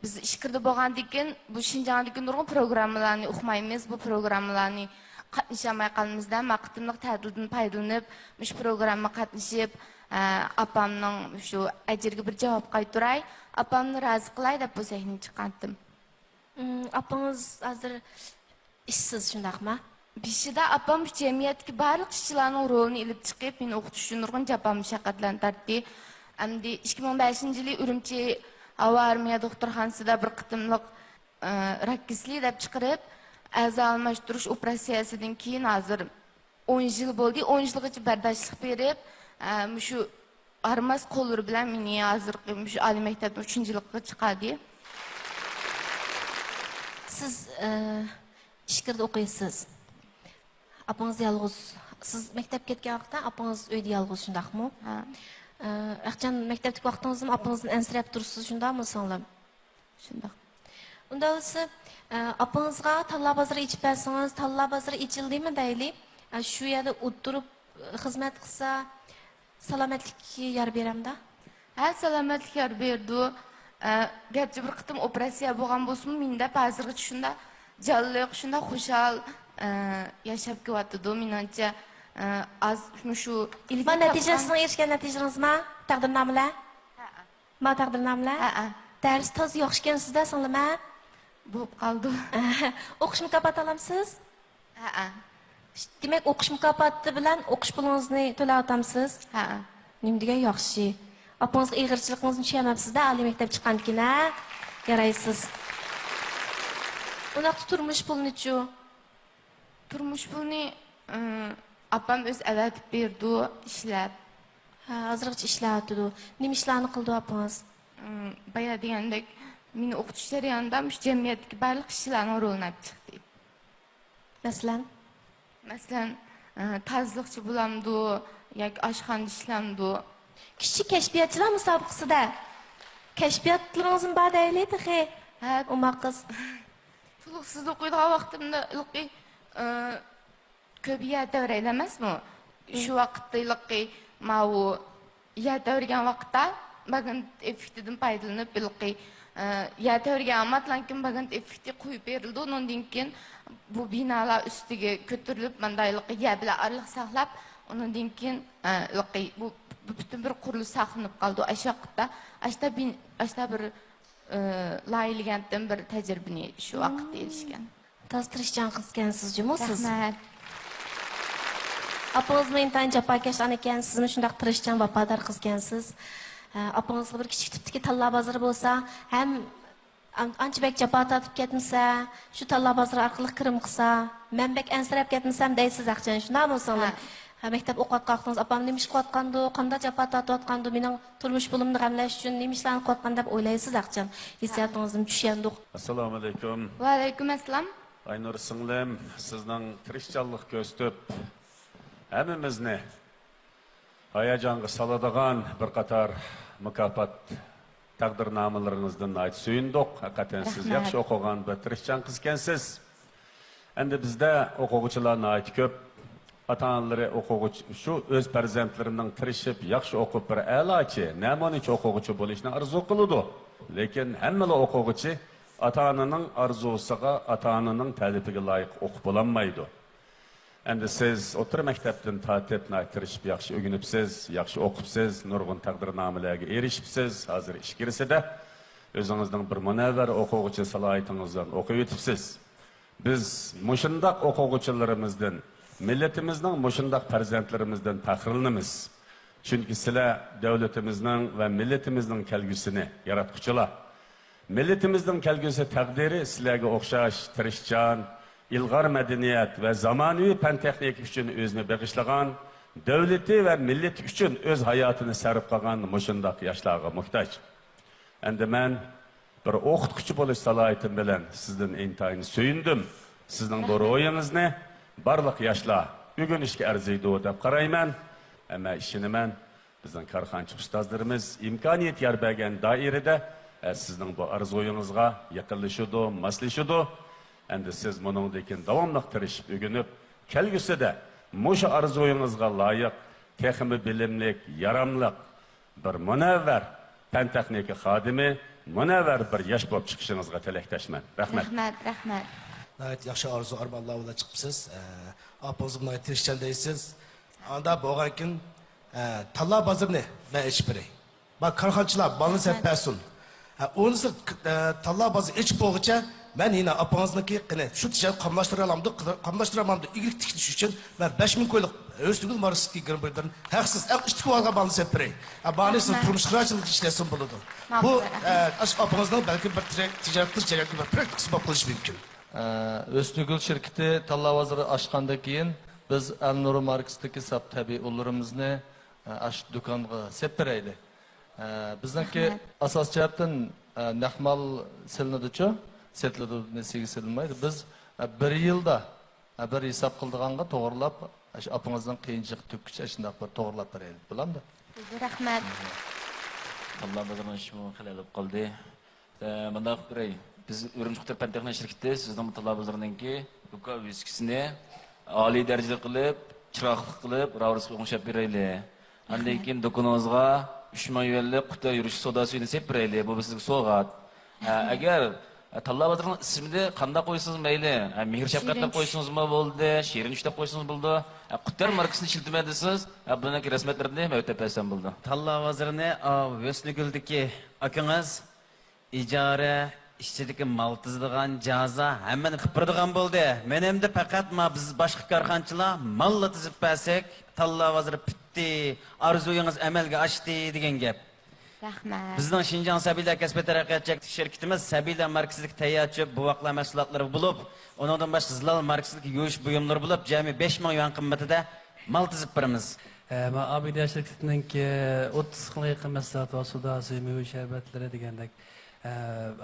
بىز ئىچكىرىدە بولغاندىكىن، بۇ شىنجاڭدىكى نۇرغۇن پروگراممىلارنى ئۇقمايمىز. بۇ پروگراممىلارنى قاتنىشالماي قالىمىز-دە، ما قېتىملىق تەتىلدىن پايدىلىنىپ، مۇشۇ پروگراممىغا قاتنىشىپ، ئە، ئاپامنىڭ مۇشۇ ئەجرىگە بىر جاۋاب قايتۇراي، ئاپامنى رازى قىلاي دەپ بۇ سەھنىگە چىققانتىم. ئىم، ئاپىڭىز ھازىر ئىشسىز، شۇنداقمۇ؟ بېشىدا ئاپام جەمئىيەتتىكى بارلىق ئىشچىلارنىڭ رولىنى ئېلىپ چىقىپ، مېنى ئوقۇتۇش ئۈچۈن نۇرغۇن جاپا مۇشەققەتلەرنى تارتتى. ئەمدى ئىككى مىڭ بەشىنچى يىلى ئۈرۈمچى ھاۋا ئارمىيە دوختۇرخانىسىدا بىر قېتىملىق، ئە، راك كېسىلى دەپ چىقىرىپ، ئەزا ئالماشتۇرۇش ئوپېراتسىيەسىدىن كېيىن ھازىر ئون يىل بولدى. ئون يىلغىچە بەرداشلىق بېرىپ، ئە، مۇشۇ ھارماس قوللىرى بىلەن مېنى ھازىرقى مۇشۇ ئالىي مەكتەپنىڭ ئۈچىنچى يىللىقىغا چىقاردى. سىز، ئە، ئىچكىرىدە ئوقۇيسىز. ئاپىڭىز يالغۇز. سىز مەكتەپكە كەتكەن ۋاقىتتا ئاپىڭىز ئۆيدە يالغۇز، شۇنداقمۇ؟ ھە. ئە، ئەخچان مەكتەپتىكى ۋاقتىڭىزدىمۇ ئاپىڭىزدىن ئەنسىرەپ تۇرىسىز، شۇنداقمۇ سىڭلىم؟ شۇنداق. ئۇنداق بولسا، ئە، ئاپىڭىزغا تاللا بازىرى ئېچىپ بەرسىڭىز، تاللا بازىرى ئېچىلدىمۇ دەيلى؟ ئە، شۇ يەردە ئولتۇرۇپ، ئە، خىزمەت قىلسا، سالامەتلىك يار بېرەمدا؟ ھە، سالامەتلىك يار بېرىدۇ. ئە، گەرچە بىر قېتىم ئوپېراتسىيە بولغان بولسىمۇ، مېنى دەپ ھازىرغىچە شۇنداق جانلىق، شۇنداق خۇشال، ئە، ياشاپ كېلىۋاتىدۇ. مېنىڭچە، ئە، ئاز مۇشۇ ئىلگىرى مانا تاپقان نەتىجىسىنىڭ ئېرىشكەن نەتىجىڭىزما؟ تەقدىرنامىلەر؟ ھەئە. ما تەقدىرنامىلەر؟ ھەئە. دەرس تازا ياخشى ئىكەنسىز-دە، سىڭلىم، ھە؟ بوپ قالدى. ئوقۇش مۇكاپاتى ئالامسىز؟ ھەئە. دېمەك، ئوقۇش مۇكاپاتى بىلەن ئوقۇش پۇلىڭىزنى تۆلەۋاتامسىز؟ ھەئە. نېمە دېگەن ياخشى. ئاپىڭىزغا ئېغىرچىلىقىڭىزنى چۈشەنمەپسىز-دە، ئالىي مەكتەپ چىققاندىكىن، ھە؟ يارايسىز. ئۇنداقتا تۇرمۇش پۇلىنىچۇ؟ تۇرمۇش پۇلىنى، ئىم، ئاپام ئۆزى ئەۋەتىپ بېرىدۇ، ئىشلەپ. ھە، ھازىرغىچە ئىشلەۋاتىدۇ. نېمە ئىشلارنى قىلىدۇ ئاپىڭىز؟ ئىم، بايا دېگەندەك، مېنى ئوقۇتۇش جەريانىدا مۇشۇ جەمئىيەتتىكى بارلىق ئىشچىلارنىڭ رولىنى ئېلىپ چىقتى. مەسىلەن؟ مەسىلەن، ئە، تازىلىقچى بولامدۇ ياكى ئاشخانىدا ئىشلەمدۇ؟ كىچىك كەشپىياتچىلار مۇسابىقىسىدە كەشپىياتلىرىڭىزمۇ بار دەيلى تېخى. ھە. ئوماق قىز. تولۇقسىز ئوقۇيدىغان ۋاقتىمدا ھېلىقى، ئە، كۆپ يەر تەۋرەيدۇ ئەمەسمۇ؟ شۇ ۋاقىتتا ھېلىقى ماۋۇ يەر تەۋرىگەن ۋاقىتتا ماگنىت ئېففېكتىدىن پايدىلىنىپ، ھېلىقى، ئە، يەر تەۋرىگەن ئاماتلانكىن ماگنىت ئېففېكتى قويۇپ بېرىلىدۇ. ئۇنىڭدىن كېيىن بۇ بىنالار ئۈستىگە كۆتۈرۈلۈپ، ماندا ھېلىقى يەر بىلەن ئارىلىق ساقلاپ، ئۇنىڭدىن كېيىن، ئە، ھېلىقى بۇ، بۇ پۈتۈن بىر قۇرۇلۇش ساقلىنىپ قالىدۇ. ئاشۇ ۋاقىتتا ئاشتا بىن-، ئاشتا بىر، ئە، لايىھىلىگەنتىم بىر تەجرىبىنى شۇ ۋاقىتتا ئېرىشكەن. تازا تىرىشچان قىز ئىكەنسىز جۇمۇ سىز. رەھمەت. ئاپىڭىزمۇ ئىنتايىن جاپاكەش ئانا ئىكەن، سىزمۇ شۇنداق تىرىشچان، ۋاپادار قىز ئىكەنسىز. ئاپىڭىزغا بىر كىچىك تىپتىكى تاللا بازىرى بولسا، ھەم ئان-، ئانچە بەك جاپا تارتىپ كەتمىسە، شۇ تاللا بازىرى ئارقىلىق كىرىم قىلسا، مەن بەك ئەنسىرەپ كەتمىسەم دەيسىز ھەقىچان، شۇنداقمۇ سىڭلىم؟ ھە. ھە، مەكتەپتە ئوقۇۋاتقان ۋاقتىڭىز، ئاپام نېمە ئىش قىلىۋاتقاندۇ، قانداق جاپا تارتىۋاتقاندۇ، مېنىڭ تۇرمۇش پۇلۇمنى غەملەش ئۈچۈن نېمە ئىشلارنى قىلىۋاتقان دەپ ئويلايسىز ھەقىچان. ھېسسىياتىڭىزنى چۈشەندۇق. ئەسسالامۇئەلەيكۇم. ۋەئەلەيكۇم ئەسسالام. ئاينۇر سىڭلىم، سىزنىڭ تىرىشچانلىق كۆرسىتىپ، ھەممىمىزنى ھاياجانغا سالىدىغان بىر قاتار مۇكاپات تەقدىرنامىلىرىڭىزدىن ناھايىتى سۆيۈندۇق. ھەقىقەتەن سىز رەھمەت. ياخشى ئوقۇغان بىر تىرىشچان قىز ئىكەنسىز. ئەمدى بىزدە ئوقۇغۇچىلار ناھايىتى كۆپ. ئاتا-ئانىلىرى ئوقۇغۇچى، شۇ ئۆز پەرزەنتلىرىنىڭ تىرىشىپ، ياخشى ئوقۇپ، بىر ئەلاچى، نەمۇنىچى ئوقۇغۇچى بولۇشنى ئارزۇ قىلىدۇ. لېكىن ھەممىلا ئوقۇغۇچى ئاتا-ئانىنىڭ ئارزۇسىغا، ئاتا-ئانىنىڭ تەلىپىگە لايىق ئوقۇپ بولالمايدۇ. ئەمدى سىز ئوتتۇرا مەكتەپتىن تارتىپ ناھايىتى تىرىشىپ ياخشى ئۆگىنىپسىز، ياخشى ئوقۇپسىز، نۇرغۇن تەقدىرنامىلەرگە ئېرىشىپسىز. ھازىر ئىچكىرىسىدە ئۆزىڭىزنىڭ بىر مۇنەۋۋەر ئوقۇغۇچى سالاھىيىتىڭىزدىن ئوقۇۋېتىپسىز. بىز مۇشۇنداق ئوقۇغۇچىلىرىمىزدىن، مىللىتىمىزنىڭ مۇشۇنداق پەرزەنتلىرىمىزدىن پەخىرلىنىمىز. چۈنكى سىلەر دۆلىتىمىزنىڭ ۋە مىللىتىمىزنىڭ كەلگۈسىنى ياراتقۇچىلار. مىللىتىمىزنىڭ كەلگۈسى تەقدىرى سىلەرگە ئوخشاش تىرىشچان، ئىلغار مەدەنىيەت ۋە زامانىۋى پەن-تېخنىكا ئۈچۈن ئۆزىنى بېغىشلىغان، دۆلىتى ۋە مىللىتى ئۈچۈن ئۆز ھاياتىنى سەرپ قىلغان مۇشۇنداق ياشلارغا موھتاج. ئەمدى مەن بىر ئوقۇتقۇچى بولۇش سالاھىيىتىم بىلەن سىزدىن ئىنتايىن سۆيۈندۈم. سىزنىڭ بۇ رەھمەت. روھىڭىزنى بارلىق ياشلار ئۆگىنىشكە ئەرزىيدۇ دەپ قارايمەن. ئەمما ئىشىنىمەن، بىزنىڭ كارخانىچى ئۇستازلىرىمىز ئىمكانىيەت يار بەرگەن دائىرىدە، ئە، سىزنىڭ بۇ ئارزۇيىڭىزغا يېقىنلىشىدۇ، ماسلىشىدۇ. ئەمدى سىز مۇنىڭدىن كېيىن داۋاملىق تىرىشىپ ئۆگىنىپ، كەلگۈسىدە مۇشۇ ئارزۇيىڭىزغا لايىق، تېخىمۇ بىلىملىك، ياراملىق، بىر مۇنەۋۋەر پەن-تېخنىكا خادىمى، مۇنەۋۋەر بىر ياش بولۇپ چىقىشىڭىزغا تىلەكداشمەن. رەھمەت. رەھمەت، رەھمەت. ناھايىتى ياخشى ئارزۇ ئارمانلار بىلەن چىقىپسىز. ئە، ئاپىڭىزمۇ ناھايىتى تىرىشچان دەيسىز. ئاندا بولغانكىن، ئە، تاللا بازىرىنى مەن ئېچىپ بېرەي. بار كارخانىچىلار بالىنى سېلىپ بەرسۇن. ھە، ئۇنىسى، ئە، تاللا بازىرى ئېچىپ بولغۇچە مەن يەنە ئاپىڭىزنىڭكى قېنى شۇ تىجارەت قاملاشتۇرالامدۇ، قاملاشتۇرالمامدۇ ئىگىلىك تىكلىش ئۈچۈن مەن بەش مىڭ كويلۇق ھۆسنىگۈل ماركىسىدىكى گىرىم بۇيۇملىرىنى ھەقسىز ئەڭ ئىچتىكى ئالغان بالىنى سېلىپ بېرەي. ھە، بالىنى سىز رەھمەت. تۇرمۇشقا راۋاجلىنىپ ئىشلەتسىمۇ بولىدۇ. ماقۇل، بۇ، رەھمەت. ئە، ئاشۇ ئاپىڭىزنىڭ بەلكىم بىر تىرەك-، تىجارەت قىلىش جەريانىدىكى بىر پراكتىكىسى بولۇپ قېلىشى مۇمكىن. ئە، ھۆسنىگۈل شىركىتى تاللا بازىرى ئاچقاندىن كېيىن، بىز ئەلنۇر ماركىسىدىكى ساپ تەبىئىي ئۇنلىرىمىزنى، ئە، ئاشۇ دۇكانغا سېلىپ بېرەيلى. ئە، بىزنىڭكى رەھمەت. ئاساسىي جەھەتتىن، ئە، نەق مال سېلىنىدۇچۇ، سېتىلىدۇ، نېسىگە سېلىنمايدۇ. بىز، ئە، بىر يىلدا، ئە، بىر ھېساب قىلىدىغانغا توغرىلاپ، ئاشۇ ئاپىڭىزنىڭ قىيىنچىلىقى تۈگكىچە ئاشۇنداق بىر توغرىلاپ بېرەيلى. بولامدۇ؟ رەھمەت. تاللا بازىرىنىڭ ئىشىمۇ خېلى ئېلىپ قالدى. ئە، مۇنداق قىلىپ بېرەي. بىز ئۈرۈمچى قۇتار پەن تېخنىك شىركىتى سىزنىڭ تاللا بازىرىنىڭكى دۇكان ۋىسكىسىنى ئالىي دەرىجىلىك قىلىپ، چىرايلىق قىلىپ، راۋۇرۇسقا ئوڭشاپ بېرەيلى. ئاندىن رەھمەت. كېيىن دۇكىنىڭىزغا ئۈچ مىڭ يۈەنلىك قۇتار يۈرۈش سودا سۈيىنى سېلىپ بېرەيلى. بۇ سىزگە سوۋغات. ئە، رەھمەت. ئەگەر، ئە، تاللا بازىرىنىڭ ئىسمىنى قانداق قويسىڭىز مەيلى. ئە، مېھىر شەپقەت دەپ شېرىن چۈش. قويسىڭىزمۇ بولدى، شېرىن چۈش دەپ قويسىڭىز بولىدۇ. ئە، قۇتار ماركىسىنى ئىشلىتىمەن دېسىڭىز، ئە، بۇنىڭكى رەسمىيەتلىرىنى مەن ئۆتەپ بەرسەم بولىدۇ. تاللا بازىرىنى، ئاۋۇ ھۆسنىگۈلدىكى ئاكىڭىز ئىجارە، ئىچىدىكى مال تىزىدىغان جازا ھەممىنى قىلىپ بېرىدىغان بولدى. مەن ئەمدى پەقەت ما بىز باشقا كارخانىچىلار ماللا تىزىپ بەرسەك، تاللا بازىرى پۈتتى، ئارزۇيىڭىز ئەمەلگە ئاشتى دېگەن گەپ. رەھمەت. بىزنىڭ شىنجاڭ سەبىيلەر كەسپىي تەرەققىيات چەكلىك شىركىتىمىز سەبىيلەر ماركىسىدىكى تەييار چۆپ، بوۋاقلار مەھسۇلاتلىرى بولۇپ، ئۇنىڭدىن باشقا زىلال ماركىسىدىكى يۇيۇش بۇيۇملىرى بولۇپ، جەمئىي بەش مىڭ يۈەن قىممىتىدە مال تىزىپ بېرىمىز. ئە، مانا ئابىدە شىركىتىنىڭكى ئوتتۇزغا يېقىن مەھسۇلاتى بار، سۇداسى، مېۋە شەربەتلىرى دېگەندەك. ئە،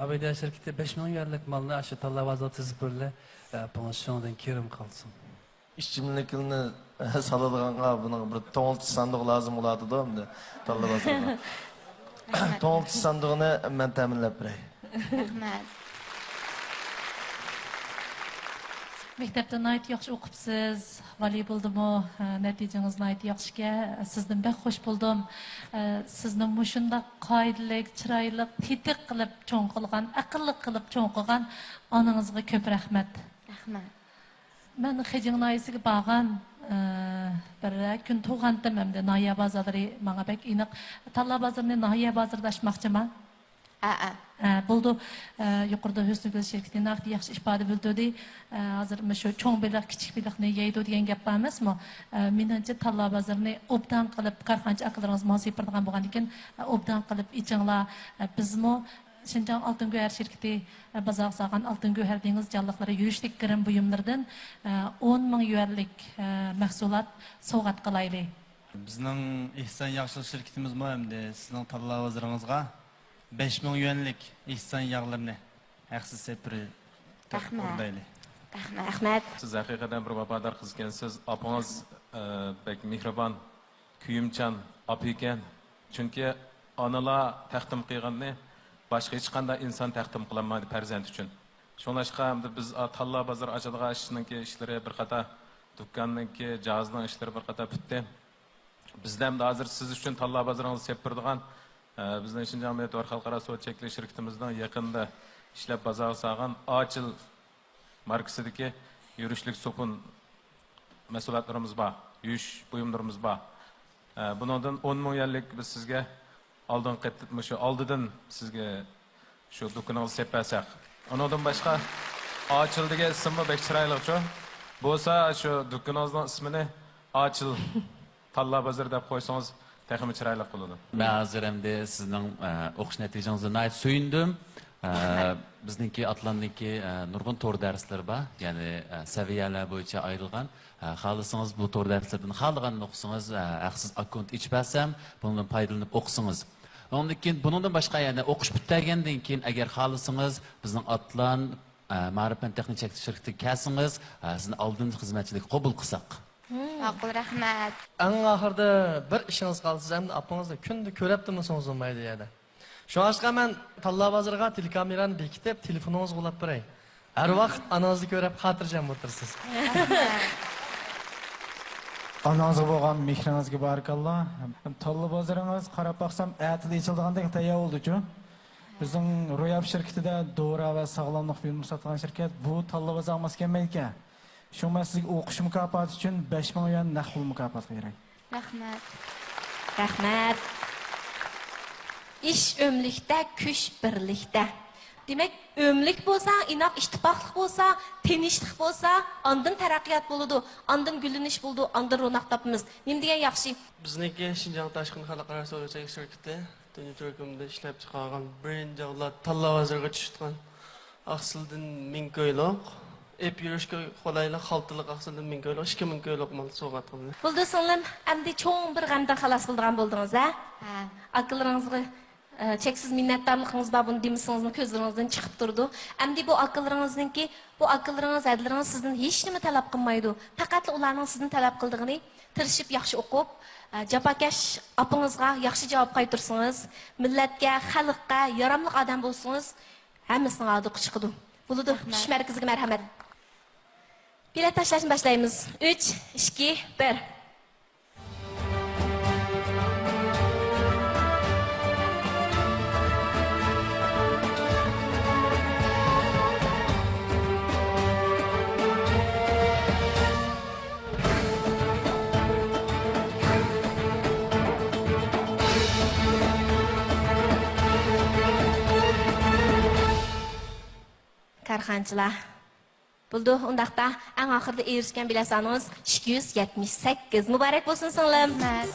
ئابىدە شىركىتى بەش مىڭ يۈەنلىك مالنى ئاشۇ تاللا بازىرىغا تىزىپ بېرىلى، ئە، ئاپىڭىز شۇنىڭدىن كىرىم قالسۇن. ئىچىملىكنى سالىدىغانغا بۇنىڭ بىر توڭلىتىش ساندۇقى لازىم بولاتىدۇ ئەمدى تاللا بازىرىغا. توڭلىتىش ساندۇقىنى مەن تەمىنلەپ بېرەي. رەھمەت. مەكتەپتە ناھايىتى ياخشى ئوقۇپسىز، ۋالىبولدىمۇ، ھە، نەتىجىڭىز ناھايىتى ياخشىكەن. سىزدىن بەك خۇش بولدۇم. ھە، سىزنى مۇشۇنداق قائىدىلىك، چىرايلىق، تېتىق قىلىپ چوڭ قىلغان، ئەقىللىق قىلىپ چوڭ قىلغان ئانىڭىزغا كۆپ رەھمەت. رەھمەت. مەن خېجىڭ ناھىيەسىگە بارغان، ئە، بىر كۈن تۇرغانتىم ئەمدى ناھىيە بازارلىرى ماڭا بەك ئېنىق. تاللا بازىرىنى ناھىيە بازىرىدا ئاچماقچىما. ھەئە. ھە، بولىدۇ. ئە، يۇقىرىدا ھۆسنىگۈل شىركىتى ناھايىتى ياخشى ئىپادە بىلدۈردى. ئە، ھازىر مۇشۇ چوڭ بېلىق كىچىك بېلىقنى يەيدۇ دېگەن گەپ بار ئەمەسمۇ؟ ئە، مېنىڭچە تاللا بازىرىنى ئوبدان قىلىپ، كارخانىچى ئاكىلىرىڭىز ماڭا سېپىرىدىغان بولغاندىكىن، ئە، ئوبدان قىلىپ ئېچىڭلار. ئە، بىزمۇ شىنجاڭ ئالتۇن گۆھەر شىركىتى، ئە، بازارغا سالغان ئالتۇن گۆھەر دېڭىز جانلىقلىرى يۈرۈشلۈك گىرىم بۇيۇملىرىدىن، ئە، ئون مىڭ يۈەنلىك، ئە، مەھسۇلات سوۋغات قىلايلى. بىزنىڭ ئېھسان ياخشىلىق شىركىتىمىزمۇ ئەمدى سىزنىڭ تاللا بازىرىڭىزغا بەش مىڭ يۈەنلىك ئېھسان ياغلىرىنى ھەقسىز سېپىرى رەھمەت. ئورۇندايلى. رەھمەت. رەھمەت. سىز ھەقىقەتەن بىر ۋاپادار قىز ئىكەنسىز. ئاپىڭىز، ئە، بەك مېھرىبان، كۆيۈمچان ئاپا ئىكەن. چۈنكى ئانىلار تەقدىم قىلغاننى باشقا ھېچقانداق ئىنسان تەقدىم قىلالمايدۇ پەرزەنت ئۈچۈن. شۇڭلاشقا ئەمدى بىز، ئا، تاللا بازىرى ئاچىدىغان ئىشنىڭكى ئىشلىرى بىر قاتار، دۇكاننىڭكى، جاھازنىڭ ئىشلىرى بىر قاتار پۈتتى. بىزدە ئەمدى ھازىر سىز ئۈچۈن تاللا بازىرىڭىزدا سېلىپ بېرىدىغان، ئە، بىزنىڭ شىنجاڭ مىللىي تور خەلقئارا سودا چەكلىك شىركىتىمىزنىڭ يېقىندا ئىشلەپ بازارغا سالغان ئاچىل ماركىسىدىكى يۈرۈشلۈك سوپۇن مەھسۇلاتلىرىمىز بار، يۇيۇش بۇيۇملىرىمىز بار. ئە، بۇنىڭدىن ئون مىڭ يۈەنلىك بىز سىزگە ئالدىنقى قېتىم، مۇشۇ ئالدىدىن سىزگە شۇ دۇكىنىڭىزدا سېلىپ بەرسەك. ئۇنىڭدىن باشقا، ئاچىل دېگەن ئىسىممۇ بەك چىرايلىقچۇ. بولسا شۇ دۇكىنىڭىزنىڭ ئىسمىنى ئاچىل تاللا بازىرى دەپ قويسىڭىز تېخىمۇ چىرايلىق بولىدۇ. مەن ھازىر ئەمدى سىزنىڭ، ئە، ئوقۇش نەتىجىڭىزدىن ناھايىتى سۆيۈندۈم. ئە، بىزنىڭكى ئاتلاننىڭكى، ئە، نۇرغۇن تور دەرسلىرى بار. يەنى، ئە، سەۋىيەلەر بويىچە ئايرىلغان. ئە، خالىسىڭىز بۇ تور دەرسلىرىدىن خالىغاننى ئوقۇسىڭىز، ئە، ھەقسىز ئاككونت ئېچىپ بەرسەم، بۇنىڭدىن پايدىلىنىپ ئوقۇسىڭىز. ئۇنىڭدىن كېيىن، بۇنىڭدىن باشقا يەنە ئوقۇش پۈتتۈرگەندىن كېيىن، ئەگەر خالىسىڭىز، بىزنىڭ ئاتلان، ئە، مائارىپ پەن تېخنىك چەكلىك شىركىتىگە كەلسىڭىز، ئە، سىزنى ئالدىن خىزمەتچىلىككە قوبۇل قىلساق. ماقۇل، رەھمەت. ئەڭ ئاخىرىدا بىر ئىشىڭىز قالسا، ئەمدى ئاپىڭىزنى كۈندە كۆرەپتىمۇ سوڭزۇلمايدۇ يەردە. شۇڭلاشقا مەن تاللا بازىرىغا تېلېكامېرانى بېكىتىپ، تېلېفونىڭىزغا ئۇلاپ بېرەي. ھەر ۋاقىت ئانىڭىزنى كۆرۈپ خاتىرجەم ئولتۇرىسىز. ئانىڭىزغا بولغان مېھرىڭىزگە بارىكاللا. تاللا بازىرىڭىز قاراپ باقسام ئەتىلا ئېچىلىدىغاندەك تەييار بولدىچۇ. بىزنىڭ روياپ شىركىتىدە دورا ۋە ساغلاملىق بۇيۇملىرى ساتىدىغان شىركەت بۇ تاللا بازارغا ماس كەلمەيدىكەن. شۇڭا مەن سىزگە ئوقۇش مۇكاپاتى ئۈچۈن بەش مىڭ يۈەن نەق پۇل مۇكاپاتى بېرەي. رەھمەت. رەھمەت. ئىش ئۆملۈكتە، كۈچ بىرلىكتە. دېمەك، ئۆملۈك بولسا، ئىناق ئىتتىپاقلىق بولسا، تىنچلىق بولسا، ئاندىن تەرەققىيات بولىدۇ، ئاندىن گۈللىنىش بولىدۇ، ئاندىن روناق تاپىمىز. نېمە دېگەن ياخشى؟ بىزنىڭكى شىنجاڭ تاشقىن خەلقئارا سودا چەكلىك شىركىتى تۇنجى تۈركۈمدە ئىشلەپ چىقارغان بىرىنچى ئەۋلاد تاللا بازىرىغا چۈشىدىغان ئاقسىلدىن مىڭ كويلۇق، ئېلىپ يۈرۈشكە قولايلىق خالتىلىق ئاقسىلدىن مىڭ كويلۇق، ئىككى مىڭ كويلۇق مال سوۋغات قىلدى. بولدى سىڭلىم، ئەمدى چوڭ بىر غەمدىن خالاس بولىدىغان بولدىڭىز ھە؟ ھە. ئاكىلىرىڭىزغا، ئە، چەكسىز مىننەتدارلىقىڭىز بار، بۇنى دېمىسىڭىزمۇ كۆزلىرىڭىزدىن چىقىپ تۇرىدۇ. ئەمدى بۇ ئاكىلىرىڭىزنىڭكى، بۇ ئاكىلىرىڭىز، ھەدىلىرىڭىز سىزدىن ھېچنېمە تەلەپ قىلمايدۇ. پەقەتلا ئۇلارنىڭ سىزدىن تەلەپ قىلىدىغىنى تىرىشىپ ياخشى ئوقۇپ، ئە، جاپاكەش ئاپىڭىزغا ياخشى جاۋاب قايتۇرسىڭىز، مىللەتكە، خەلققە ياراملىق ئادەم بولسىڭىز، ھەممىسىنىڭ ئادىقى چىقىدۇ. بولىدۇ، رەھمەت. چۈش مەركىزىگە مەرھەمەت. بېلەت تاشلاشنى باشلايمىز. ئۈچ، ئىككى، بىر. كارخانىچىلار. بولىدۇ، ئۇنداقتا ئەڭ ئاخىرىدا ئېرىشكەن بېلەت سانىڭىز ئىككى يۈز يەتمىش سەككىز. مۇبارەك بولسۇن سىڭلىم. رەھمەت.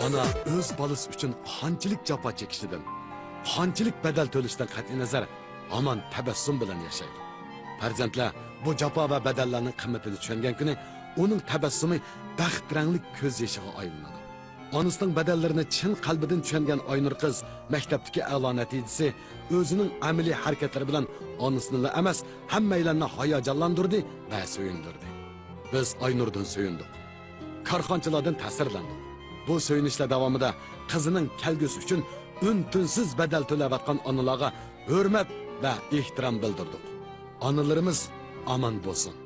ئانا ئۆز بالىسى ئۈچۈن قانچىلىك جاپا چېكىشىدىن، قانچىلىك بەدەل تۆلىشىدىن قەتئىينەزەر، ھامان تەبەسسۇم بىلەن ياشايدۇ. پەرزەنتلەر بۇ جاپا ۋە بەدەللەرنىڭ قىممىتىنى چۈشەنگەن كۈنى ئۇنىڭ تەبەسسۇمى بەخت رەڭلىك كۆز يېشىغا ئايلىنىدۇ. ئانىسىنىڭ بەدەللىرىنى چىن قەلبىدىن چۈشەنگەن ئاينۇر قىز مەكتەپتىكى ئەلا نەتىجىسى ئۆزىنىڭ ئەمەلىي ھەرىكەتلىرى بىلەن ئانىسىنىلا ئەمەس، ھەممەيلەننى ھاياجانلاندۇردى ۋە سۆيۈندۈردى. بىز ئاينۇردىن سۆيۈندۇق. كارخانىچىلاردىن تەسىرلەندۇق. بۇ سۆيۈنۈشلەر داۋامىدا قىزىنىڭ كەلگۈسى ئۈچۈن ئۈن-تىنسىز بەدەل تۆلەۋاتقان ئانىلارغا ھۆرمەت ۋە ئېھتىرام بىلدۈردۇق. ئانىلىرىمىز ئامان بولسۇن!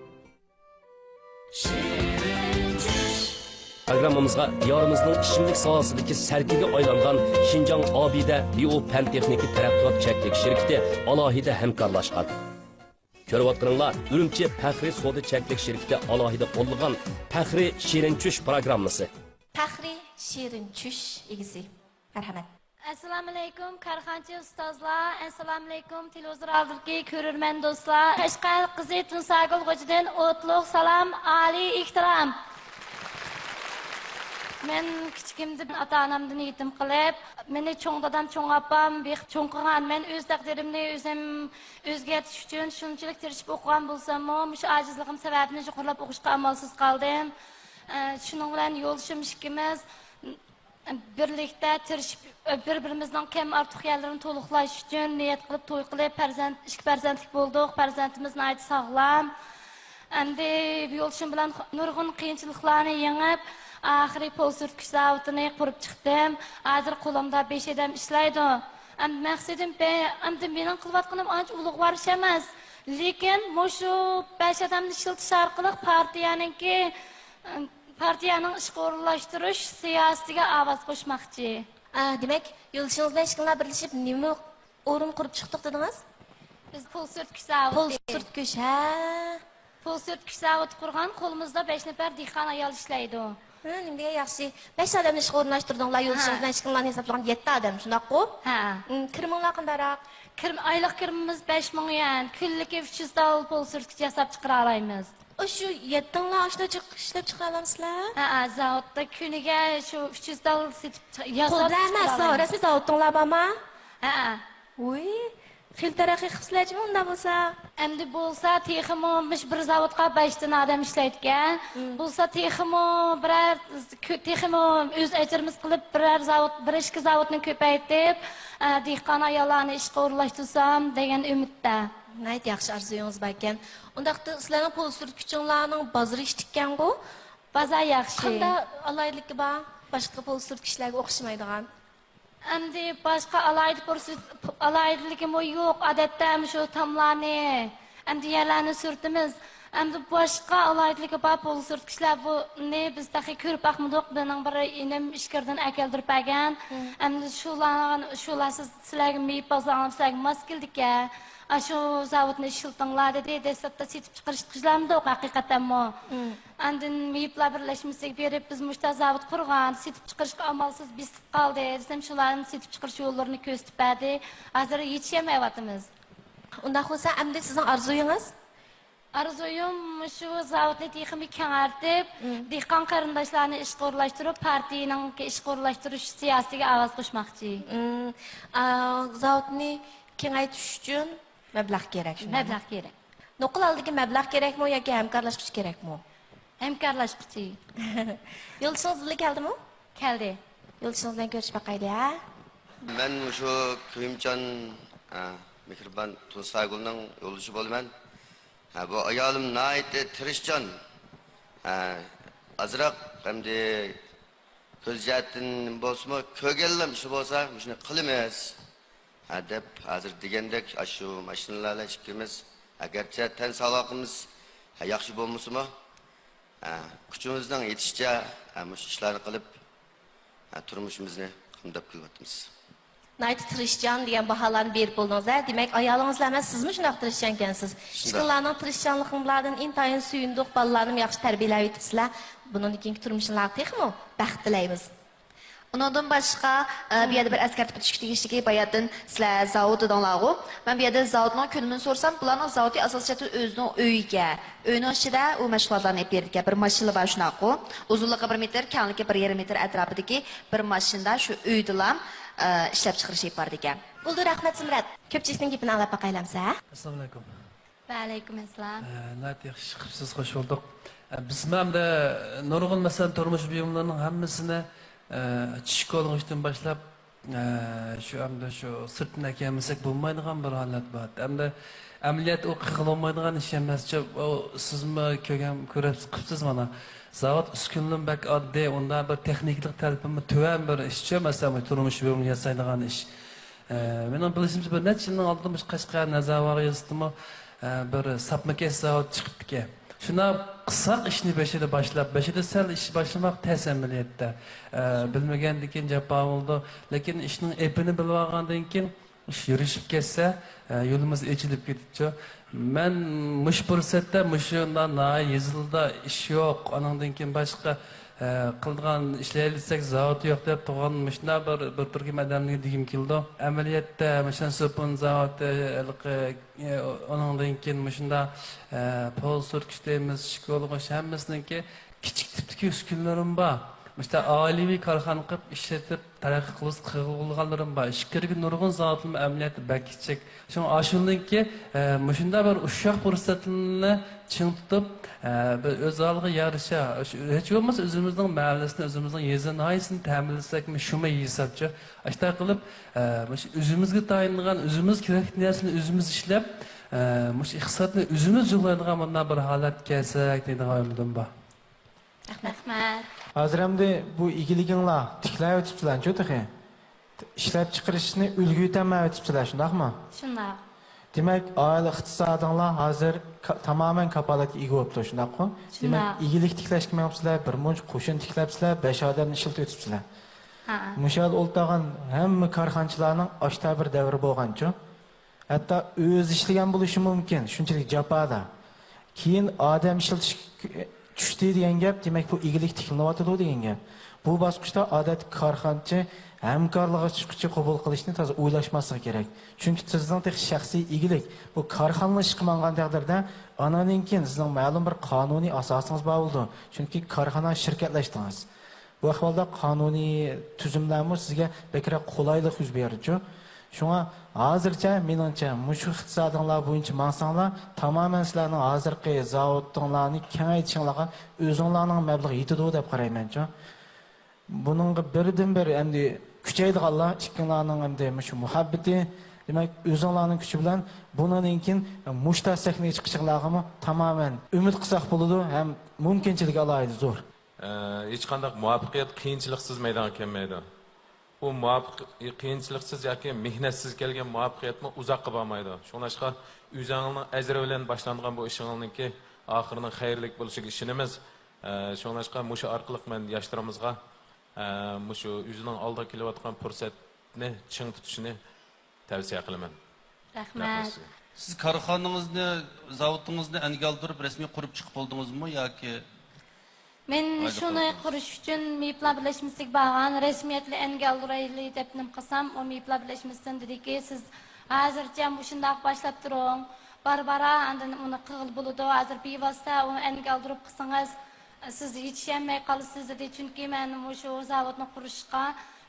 پروگراممىمىزغا دىيارىمىزنىڭ ئىچىملىك ساھەسىدىكى سەركىگە ئايلانغان شىنجاڭ ئابىدە بىيو پەن تېخنىكا تەرەققىيات چەكلىك شىركىتى ئالاھىدە ھەمكارلاشقان. كۆرۈۋاتقىنىڭلار ئۈرۈمچى پەخرىي سودا چەكلىك شىركىتى ئالاھىدە قوللىغان پەخرىي شېرىن چۈش پروگراممىسى. پەخرىي شېرىن چۈش ئىگىسى. مەرھەمەت. ئەسسالامۇئەلەيكۇم، كارخانىچى ئۇستازلار، ئەسسالامۇئەلەيكۇم، تېلېۋىزور ئالدىدىكى كۆرۈرمەن دوستلار. قەشقەر قىزى تۇنساگۈل غوجىدىن ئوتلۇق سالام، ئالىي ئېھتىرام. مەن كىچىكىمدىن ئاتا-ئانامدىن يېتىم قېلىپ، مېنى چوڭ دادام، چوڭ ئاپام بېقىپ چوڭ قىلغان. مەن ئۆز تەقدىرىمنى ئۆزۈم ئۆزگەرتىش ئۈچۈن شۇنچىلىك تىرىشىپ ئوقۇغان بولساممۇ، مۇشۇ ئاجىزلىقىم سەۋەبىدىن يۇقىرىلاپ ئوقۇشقا ئامالسىز قالدىم. ئە، شۇنىڭ بىلەن يولدىشىم ئىككىمىز بىرلىكتە تىرىشىپ، بىر-بىرىمىزنىڭ كەم ئارتۇق يەرلىرىنى تولۇقلاش ئۈچۈن نىيەت قىلىپ توي قىلىپ، پەرزەنت، ئىككى پەرزەنتلىك بولدۇق. پەرزەنتىمىز ناھايىتى ساغلام. ئەمدى يولدىشىم بىلەن نۇرغۇن قىيىنچىلىقلارنى يېڭىپ، ئاخىرى پول سۈرتكۈچ زاۋۇتىنى قۇرۇپ چىقتىم. ھازىر قولۇمدا بەش ئادەم ئىشلەيدۇ. ئەمدى مەقسىتىم بە-، ئەمدى مېنىڭ قىلىۋاتقىنىم ئانچە ئۇلۇغۋار ئىش ئەمەس. لېكىن مۇشۇ بەش ئادەمنى ئىشلىتىش ئارقىلىق پارتىيەنىڭكى، پارتىيەنىڭ ئىشقا ئورۇنلاشتۇرۇش سىياسىتىگە ئاۋاز قوشماقچى. ئا، دېمەك، يولدىشىڭىز بىلەن ئىككىڭلار بىرلىشىپ نېمە ئورۇن قۇرۇپ چىقتۇق دېدىڭىز؟ بىز پول سۈرتكۈچ زاۋۇتى. پول سۈرتكۈچ، ھە. پول سۈرتكۈچ زاۋۇتى قۇرغان، قولىمىزدا بەش نەپەر دېھقان ئايال ئىشلەيدۇ. ھە، نېمە دېگەن ياخشى. بەش ئادەمنى ئىشقا ئورۇنلاشتۇردۇڭلار، يولدىشىڭىز ھە. بىلەن ئىككىڭلارنى ھېسابلىغاندا يەتتە ئادەم، شۇنداققۇ؟ ھە. ھىم، كىرىمىڭلار قانداقراق؟ كىرىم، ئايلىق كىرىمىمىز بەش مىڭ يۈەن، كۈنلۈكى ئۈچ يۈز تال پول سۈرتكۈچ ياساپ چىقىرالايمىز. ئۇ شۇ يەتتىڭلار ئاشۇنداق جىق ئىشلەپ چىقىرالامسىلەر؟ ھەئە، زاۋۇتتا كۈنىگە شۇ ئۈچ يۈز تال سېتىپ چىق-، قول ياساپ بىلەن ئەمەس، چىقىرالايمىز. رەسمىي زاۋۇتتىڭلار بارما؟ ھەئە. ۋۇي، خېلى تەرەققىي قىپسىلەر جۇمۇ ئۇنداق بولسا. ئەمدى بولسا تېخىمۇ مۇشۇ بىر زاۋۇتقا بەشتىن ئادەم ئىشلەيدىكەن. مم. بولسا تېخىمۇ بىرەر، تېخىمۇ ئۆز ئەجرىمىز قىلىپ بىرەر زاۋۇت، بىر ئىككى زاۋۇتنى كۆپەيتىپ، ئە، دېھقان ئاياللارنى ئىشقا ئورۇنلاشتۇرسام دېگەن ئۈمىدتە. ناھايىتى ياخشى ئارزۇيىڭىز باركەن. ئۇنداقتا سىلەرنىڭ پول سۈرتكۈچىڭلارنىڭ بازىرى ئىتتىككەنغۇ؟ بازار ياخشى. قانداق ئالاھىدىلىكى بار؟ باشقا پول سۈرتكۈچىلەرگە ئوخشىمايدىغان. ئەمدى باشقا ئالاھىدە پۇرسەت، ئالاھىدىلىكىمۇ يوق. ئادەتتە مۇشۇ تاملارنى، ئەمدى يەرلەرنى سۈرتىمىز. ئەمدى باشقا ئالاھىدىلىكى بار پول سۈرتكۈچىلەر بۇنى بىز تېخى كۆرۈپ باقمىدۇق. مېنىڭ بىر ئىنىم ئىچكىرىدىن ئەكەلدۈرۈپ بەرگەن. مم. ئەمدى شۇلار، شۇلار سىز، سىلەرگە مېيىپ بازارلىرىڭلار سىلەرگە ماس كېلىدىكەن. ئاشۇ زاۋۇتنى ئىشلىتىڭلار دېدى. دەسلەپتە سېتىپ چىقىرىشقا ئىشلەمدۇق ھەقىقەتەنمۇ. مم. ئاندىن مېيىپلار بىرلەشمىسىگە بېرىپ، بىز مۇشۇنداق زاۋۇت قۇرغان، سېتىپ چىقىرىشقا ئامالسىز بېسىپ قالدى دېسەم، شۇلارنى سېتىپ چىقىرىش يوللىرىنى كۆرسىتىپ بەردى. ھازىر يېتىشەلمەيۋاتىمىز. ئۇنداق بولسا، ئەمدى سىزنىڭ ئارزۇيىڭىز؟ ئارزۇيۇم مۇشۇ زاۋۇتنى تېخىمۇ كېڭەيتىپ، مم. دېھقان قېرىنداشلارنى ئىشقا ئورۇنلاشتۇرۇپ، پارتىيىنىڭكى ئىشقا ئورۇنلاشتۇرۇش سىياسىتىگە ئاۋاز قوشماقچى. مم. ئا، زاۋۇتنى كېڭەيتىش ئۈچۈن مەبلەغ كېرەك، شۇنداقمۇ؟ مەبلەغ كېرەك. نوقۇل ھالدىكى مەبلەغ كېرەكمۇ ياكى ھەمكارلاشقۇچى كېرەكمۇ؟ ھەمكارلاشقۇچى. يولدىشىڭىز بىللە كەلدىمۇ؟ كەلدى. يولدىشىڭىز بىلەن كۆرۈشۈپ باقايلى، ھە؟ مەن مۇشۇ كۆيۈمچان، ئە، مېھرىبان تۇنساگۈلنىڭ يولدىشى بولىمەن. ھە، بۇ ئايالىم ناھايىتى تىرىشچان. ھە، ئازراق ئەمدى كۆز جەھەتتىن بولسىمۇ، كۆرگەنلەم ئىشى بولسا، مۇشۇنى قىلىمىز، ھە، دەپ، ھازىر دېگەندەك، ئاشۇ ماشىنىلار بىلەن ئىككىمىز، ئەگەرچە تەن ساغلىقىمىز، ھە، ياخشى بولمىسىمۇ، ھە، كۈچىمىزنىڭ يېتىشىچە، ھە، مۇشۇ ئىشلارنى قىلىپ، ھە، تۇرمۇشىمىزنى قامداپ كېلىۋاتىمىز. ناھايىتى تىرىشچان دېگەن باھالارنى بېرىپ بولدىڭىز، ھە؟ دېمەك، ئايالىڭىز بىلەن ئەمەس، سىزمۇ شۇنداق تىرىشچانكەنسىز. شۇنداق. ئىككىڭلارنىڭ تىرىشچانلىقىڭلاردىن ئىنتايىن سۆيۈندۇق، بالىلارنىمۇ ياخشى تەربىيەلەۋېتىپسىلەر. بۇنىڭدىن كېيىنكى تۇرمۇشۇڭلارغا تېخىمۇ بەخت تىلەيمىز. ئۇنىڭدىن باشقا، ئە، بۇ يەردە بىر ئەسكەرتىپ ئۆتۈشكە تېگىشلىكى، باياتىن سىلەر زاۋۇت دېدىڭلارغۇ. مەن بۇ يەردە زاۋۇتنىڭ كۆلىمىنى سورىسام، بۇلارنىڭ زاۋۇتى ئاساسىي جەھەتتىن ئۆزىنىڭ ئۆيىگە، ئۆينىڭ ئىچىدە ئۇ مەشغۇلاتلارنى ئېلىپ بېرىدىكەن. بىر ماشىنىلا بار شۇنداققۇ. ئۇزۇنلۇقى بىر مېتىر، كەڭلىكى بىر يېرىم مېتىر ئەتراپىدىكى بىر ماشىنىدا شۇ ئۆيدىلا، ئە، ئىشلەپچىقىرىش ئېلىپ بارىدىكەن. بولدى، رەھمەت زۇمرەت. كۆپچىلىكنىڭ گېپىنى ئاڭلاپ باقايلامسە؟ ئەسسالامۇئەلەيكۇم. ۋەئەلەيكۇم ئەسسالام. ئە، ناھايىتى ياخشى چىقىپسىز، خوش بولدۇق. ئە، بىزمۇ ئەمدى نۇرغۇن، مەسىلەن، تۇرمۇش بۇيۇملىرىنىڭ ھەممىسىنى، ئە، چۈشكە ئۇلىغۇشتىن باشلاپ، ئە، شۇ ئەمدى شۇ سىرتتىن ئەكەلمىسەك بولمايدىغان بىر ھالەت بار. ئەمدى ئەمەلىيەتتە ئۇ قىلغىلى بولمايدىغان ئىش ئەمەسچۇ. ئۇ سىزمۇ كۆرگەن، كۆرۈپ چىقىپسىز مانا. زاۋۇت ئۈسكۈنىلىرىمۇ بەك ئاددىي، ئۇنداق بىر تېخنىكىلىق تەلىپىمۇ تۆۋەن بىر ئىشچۇ، مەسىلەن، مۇشۇ تۇرمۇش بۇيۇمى ياسايدىغان ئىش. ئە، مېنىڭ بىلىشىمچە، بىر نەچچە يىلنىڭ ئالدىدا مۇشۇ قەشقەر نەزەرۋار يېزىسىدىمۇ، ئە، بىر ساپمىكەش زاۋۇتى چىقىپتىكەن. شۇنداق قىساق ئىشنى بېشىدا باشلاپ، بېشىدا سەل ئىش باشلىماق تەس ئەمەلىيەتتە. ئە، بىلمىگەندىكىن جاپا بولىدۇ. لېكىن ئىشنىڭ ئېپىنى بىلىۋالغاندىن كېيىن، ئىش يۈرۈشۈپ كەتسە، ئە، يولىمىز ئېچىلىپ كېتىپچۇ. مەن مۇشۇ پۇرسەتتە، مۇشۇنداق ناھىيە يېزىلىدا ئىش يوق، ئانىڭدىن كېيىن باشقا، ئە، قىلىدىغان ئىشلەيلىسەك زاۋۇت يوق دەپ تۇرغان مۇشۇنداق بىر، بىر تۈركۈم ئادەملەرگە دېگۈم كېلىدۇ. ئەمەلىيەتتە، مۇشۇ سوپۇن زاۋۇتى، ھېلىقى، ئە، ئانىڭدىن كېيىن مۇشۇنداق، ئە، پول سۈرتكۈچ دەيمىز، ئىشىك ئۇلىغۇش ھەممىسىنىڭكى كىچىك تىپتىكى ئۈسكۈنىلىرىمۇ بار. مۇشۇنداق ئائىلىۋى كارخانا قىلىپ ئىشلىتىپ، تەرەققىي قىلغۇسى قىلغىلى بولغانلىرىمۇ بار. ئىچكىرىدىكى نۇرغۇن زاۋۇتلىرىمۇ ئەمەلىيەتتە بەك كىچىك. شۇڭا ئاشۇنىڭكى، ئە، مۇشۇنداق بىر ئۇششاق پۇرسەتلىرىنى چىڭ تۇتۇپ، ئە، بىر ئۆز ھالىغا يارىشا، شۇ، ھېچ بولمىسا ئۆزىمىزنىڭ مەھەللىسىنى، ئۆزىمىزنىڭ يېزا ناھىيەسىنى تەمىنلىسەكمۇ شۇمۇ ھېسابچۇ. ئاشۇنداق قىلىپ، ئە، مۇشۇ ئۆزىمىزگە تايىنىدىغان، ئۆزىمىز كېرەكلىك نەرسىنى ئۆزىمىز ئىشلەپ، ئە، مۇشۇ ئىقتىسادنى ئۆزىمىز جۇغلايدىغان مۇنداق بىر ھالەتكە كەلسەك دەيدىغان ئۈمىدىم بار. رەھمەت. ھازىر ئەمدى بۇ ئىگىلىكىڭلار تىكلەۋېتىپسىلەرچۇ تېخى؟ ئىشلەپچىقىرىشنى ئۈلگە ئۆتەلمەيۋېتىپسىلەر، شۇنداقمۇ؟ شۇنداق. دېمەك، ئائىلە ئىقتىسادىڭلار ھازىر كا-، تامامەن كاپالەتكە ئىگە بوپتۇ، شۇنداققۇ؟ شۇنداق. دېمەك، ئىگىلىك تىكلەشكە مېڭىپسىلەر، بىر مۇنچە قوشۇن تىكلەپسىلەر، بەش ئادەمنى ئىشلىتىۋېتىپسىلەر. ھە. مۇشۇ يەردە ئولتۇرغان ھەممە كارخانىچىلارنىڭ ئاشتا بىر دەۋرى بولغانچۇ؟ ھەتتا ئۆزى ئىشلىگەن بولۇشى مۇمكىن، شۇنچىلىك جاپادا. كېيىن ئادەم ئىشلىتىش چۈشتى دېگەن گەپ، دېمەك، بۇ ئىگىلىك تىكلىنىۋاتىدۇ دېگەن گەپ. بۇ باسقۇچتا ئادەتتىكى كارخانىچى ھەمكارلىققا چىققۇچە قوبۇل قىلىشنى تازا ئويلاشماسلىقى كېرەك. چۈنكى سىزنىڭ تېخى شەخسىي ئىگىلىك، بۇ كارخانىلار ئىشقا ماڭغان تەقدىردە، ئانىڭدىن كېيىن سىزنىڭ مەلۇم بىر قانۇنىي ئاساسىڭىز بار بولىدۇ. چۈنكى كارخانا شىركەتلەشتىڭىز. بۇ ئەھۋالدا قانۇنىي تۈزۈملەرمۇ سىزگە بەكرەك قولايلىق يۈز بېرىدۇ. شۇڭا ھازىرچە، مېنىڭچە، مۇشۇ ئىقتىسادىڭلار بويىچە ماڭساڭلار، تامامەن سىلەرنىڭ ھازىرقى زاۋۇتۇڭلارنى كېڭەيتىشىڭلارغا ئۆزۈڭلارنىڭ مەبلىغى يېتىدۇ دەپ قارايمەنچۇ. بۇنىڭغا بىردىنبىر ئەمدى كۈچەيدىغانلار ئىككىڭلارنىڭ ئەمدى مۇشۇ مۇھەببىتى، دېمەك، ئۆزۈڭلارنىڭ كۈچى بىلەن بۇنىڭدىن كېيىن مۇشتا سەھنىگە چىقىشىڭلارغىمۇ تامامەن ئۈمىد قىلساق بولىدۇ ھەم مۇمكىنچىلىكى ئالاھىدە زور. ئە، ھېچقانداق مۇۋەپپەقىيەت قىيىنچىلىقسىز مەيدانغا كەلمەيدۇ. ئۇ مۇۋەپپەق-، قىيىنچىلىقسىز ياكى مېھنەتسىز كەلگەن مۇۋەپپەقىيەتمۇ ئۇزاققا بارمايدۇ. شۇڭلاشقا ئۆزۈڭنىڭ ئەجرى بىلەن باشلانغان بۇ ئىشىڭىزنىڭكى ئاخىرىنىڭ خەيرلىك بولۇشىغا ئىشىنىمىز. ئە، شۇڭلاشقا مۇشۇ ئارقىلىق مەن ياشلىرىمىزغا، ئە، مۇشۇ ئۆزىنىڭ ئالدىغا كېلىۋاتقان پۇرسەتنى چىڭ تۇتۇشىنى تەۋسىيە قىلىمەن. رەھمەت. رەھمەت سىزگە. سىز كارخانىڭىزنى، زاۋۇتىڭىزنى ئەنگە ئالدۇرۇپ رەسمىي قۇرۇپ چىقىپ بولدىڭىزمۇ ياكى؟ مەن ھايدا شۇنى قالدىڭىز؟ قۇرۇش ئۈچۈن مېيىپلار بىرلەشمىسىگە بارغان، رەسمىيەتلەر ئەنگە ئالدۇرايلى دەپ نېمە قىلسام، ئۇ مېيىپلار بىرلەشمىسىدىن دېدىكى، سىز ھازىرچە مۇشۇنداق باشلاپ تۇرۇڭ، بارا بارا ئاندىن ئۇنى قىلغىلى بولىدۇ، ھازىر بىۋاسىتە ئۇنى ئەنگە ئالدۇرۇپ قىلسىڭىز، سىز يېتىشەلمەي قالىسىز دېدى، چۈنكى مەن مۇشۇ زاۋۇتنى قۇرۇشقا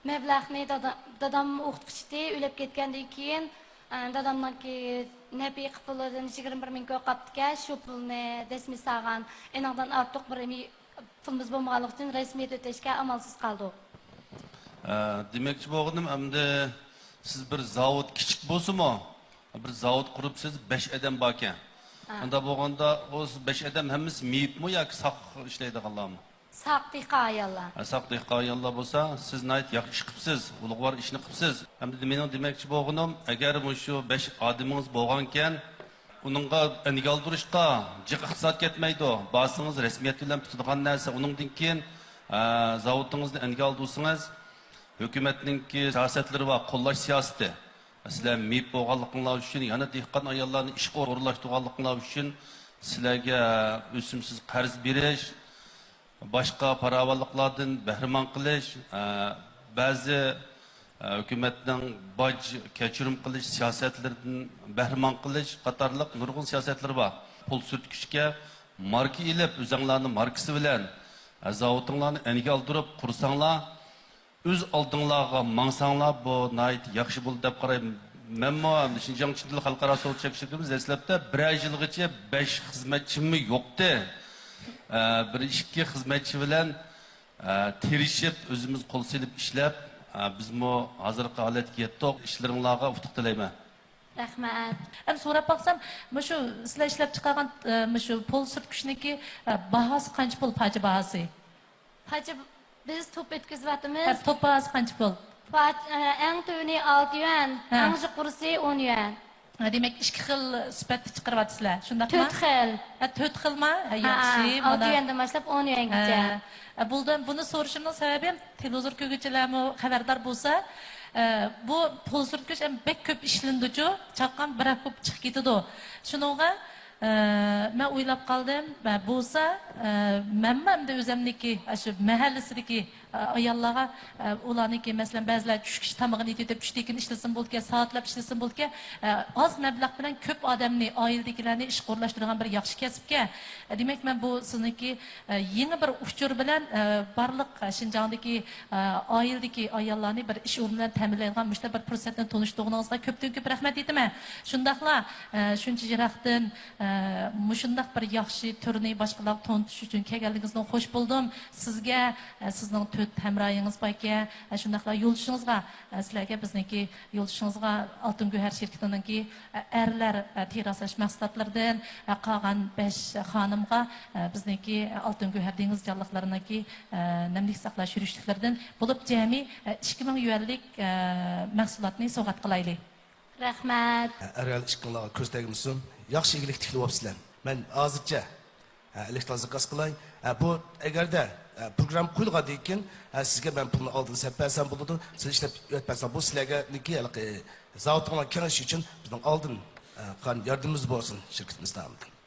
مەبلەغنى دادا-، دادام ئوقۇتقۇچىتى ئۆلۈپ كەتكەندىن كېيىن، ئە، دادامنىڭكى نەپىقە پۇلىدىن يىگىرمە بىر مىڭ كوي قاپتىكەن، شۇ پۇلنى دەسمىساغان، ئېنىڭدىن ئارتۇق بىر مى-، پۇلىمىز بولمىغانلىقى ئۈچۈن رەسمىيەت ئۆتەشكە ئامالسىز قالدۇق. ئە، دېمەكچى بولغىنىم، ئەمدى سىز بىر زاۋۇت كىچىك بولسىمۇ، بىر زاۋۇت قۇرۇپسىز، بەش ئادەم باركەن. ھە. ئۇنداق بولغاندا، ئۇ بەش ئادەم ھەممىسى مېيىپمۇ ياكى ساق ئىشلەيدىغانلارمۇ؟ ساق دېھقان ئاياللار. ھە، ساق دېھقان ئاياللار بولسا، سىز ناھايىتى ياخشى ئىش قىپسىز، ئۇلۇغۋار ئىشنى قىپسىز. ئەمدى مېنىڭ دېمەكچى بولغىنىم، ئەگەر مۇشۇ بەش ئادىمىڭىز بولغانكەن، ئۇنىڭغا ئەنگە ئالدۇرۇشقا جىق ئىقتىساد كەتمەيدۇ. بارسىڭىز، رەسمىيەت بىلەن پۈتىدىغان نەرسە. ئۇنىڭدىن كېيىن، ئە، زاۋۇتىڭىزنى ئەنگە ئالدۇرسىڭىز، ھۆكۈمەتنىڭكى سىياسەتلىرى بار، قوللاش سىياسىتى. سىلەر مېيىپ بولغانلىقىڭلار ئۈچۈن، يەنە دېھقان ئاياللارنى ئىشقا ئورۇنلاشتۇرغانلىقىڭلار ئۈچۈن سىلەرگە ئۆسۈمسىز قەرز بېرىش، باشقا پاراۋانلىقلاردىن بەھرىمەن قىلىش، ئە، بەزى، ئە، ھۆكۈمەتنىڭ باج كەچۈرۈم قىلىش سىياسەتلىرىدىن بەھرىمەن قىلىش قاتارلىق نۇرغۇن سىياسەتلىرى بار. پۇل سۈرتكۈچكە ماركا ئېلىپ، ئۆزەڭلارنىڭ ماركىسى بىلەن، ئە، زاۋۇتۇڭلارنى ئەنگە ئالدۇرۇپ قۇرساڭلار، ئۆز ئالدىڭلارغا ماڭساڭلار، بۇ ناھايىتى ياخشى بولدى دەپ قارايمەن. مەنمۇ شىنجاڭ چىن دىل خەلقئارا سودا چەكلىك شىركىتىمىز دەسلەپتە بىرەر يىلغىچە بەش خىزمەتچىممۇ يوقتى. ئە، بىر ئىككى خىزمەتچى بىلەن، ئە، تىرىشىپ، ئۆزىمىز قول سېلىپ ئىشلەپ، ئە، بىزمۇ ھازىرقى ھالەتكە يەتتۇق. ئىشلىرىڭلارغا ئۇتۇق تىلەيمەن. رەھمەت. ئەمدى سوراپ باقسام، مۇشۇ سىلەر ئىشلەپ چىقارغان، ئە، مۇشۇ پول سۈرتكۈچنىڭكى، ئە، باھاسى قانچە پۇل، پارچە باھاسى؟ پارچە، بىز توپ ئۆتكۈزۈۋاتىمىز. ھە، توپ باھاسى قانچە پۇل؟ پارچە، ئە، ئەڭ تۆۋىنى ئالتە يۈەن، ھە. ئەڭ يۇقىرىسى ئون يۈەن. ھە، دېمەك، ئىككى خىل سۈپەتتە چىقىرىۋاتىسىلەر، شۇنداقمۇ؟ تۆت خىل. ھە، تۆت خىلما؟ ھە، ھە، ياخشى، ئالتە يۈەندىن باشلاپ ئون يۈەنگىچە. ھە، ھە، بولدى. بۇنى سورىشىمنىڭ سەۋەبى، تېلېۋىزور كۆرگۈچىلەرمۇ خەۋەردار بولسا، ئە، بۇ پول سۈرتكۈچ ئەمدى بەك كۆپ ئىشلىنىدۇچۇ، چاققان بىر ھەپتە بولۇپ چىقىپ كېتىدۇ. شۇنىڭغا، ئە، مەن ئويلاپ قالدىم، ئە، بولسا، ئە، مەنمۇ ئەمدى ئۆزەمنىكى، ئاشۇ مەھەللىسىدىكى، ئە، ئاياللارغا، ئە، ئۇلارنىكى، مەسىلەن، بەزىلەر چۈشكىچە تامىقىنى يېتىۋېتىپ، چۈشتىن كېيىن ئىشلىسىمۇ بولىدىكەن، سائەتلەپ ئىشلىسىمۇ بولىدىكەن، ئە، ئاز مەبلەغ بىلەن كۆپ ئادەمنى، ئائىلىدىكىلەرنى ئىشقا ئورۇنلاشتۇرىدىغان بىر ياخشى كەسىپكەن. ئە، دېمەك، مەن بۇ سىزنىڭكى، ئە، يېڭى بىر ئۇچۇر بىلەن، ئە، بارلىق، ئە، شىنجاڭدىكى، ئە، ئائىلىدىكى ئاياللارنى بىر ئىش ئورنى بىلەن تەمىنلەيدىغان مۇشۇنداق بىر پۇرسەتنى تونۇشتۇرغىنىڭىزغا كۆپتىن كۆپ رەھمەت ئېيتىمەن. شۇنداقلا، ئە، شۇنچە يىراقتىن، ئە، مۇشۇنداق بىر ياخشى تۈرنى باشقىلارغا تونۇتۇش ئۈچۈن كەلگەنلىكىڭىزدىن خوش بولدۇم. سىزگە، ئە، سىزنىڭ تۆت ھەمراھىڭىز باركەن، ئە، شۇنداقلا يولدىشىڭىزغا، ئە، سىلەرگە بىزنىڭكى يولدىشىڭىزغا ئالتۇن گۆھەر شىركىتىنىڭكى، ئە، ئەرلەر، ئە، تېرە ئاسراش مەھسۇلاتلىرىدىن، ئە، قالغان بەش خانىمغا، ئە، بىزنىڭكى، ئە، ئالتۇن گۆھەر دېڭىز جانلىقلىرىنىڭكى، ئە، نەملىك ساقلاش يۈرۈشلۈكلىرىدىن بولۇپ جەمئىي، ئە، ئىككى مىڭ يۈەنلىك، ئە، مەھسۇلاتنى سوۋغات قىلايلى. رەھمەت. ئەر ئايال ئىككىڭلارغا كۆز تەگمىسۇن. ياخشى ئىگىلىك تىكلىۋاپسىلەر. مەن ھازىرچە ھە، ئېلېكترون زاكاز قىلاي. ھە، بۇ ئەگەردە، ھە، پروگرامما قويۇلغاندىن كېيىن، ھە، سىزگە مەن پۇلنى ئالدىن سېلىپ بەرسەم بولىدۇ، سىز ئىشلەپ ئۆتۈپ بەرسەڭ بۇ سىلەرگە نىكى ھېلىقى زاۋۇتۇڭلار كېڭىيىشى ئۈچۈن بىزنىڭ ئالدىن، ھە، قىلغان ياردىمىمىز بولسۇن شىركىتىمىز نامىدىن.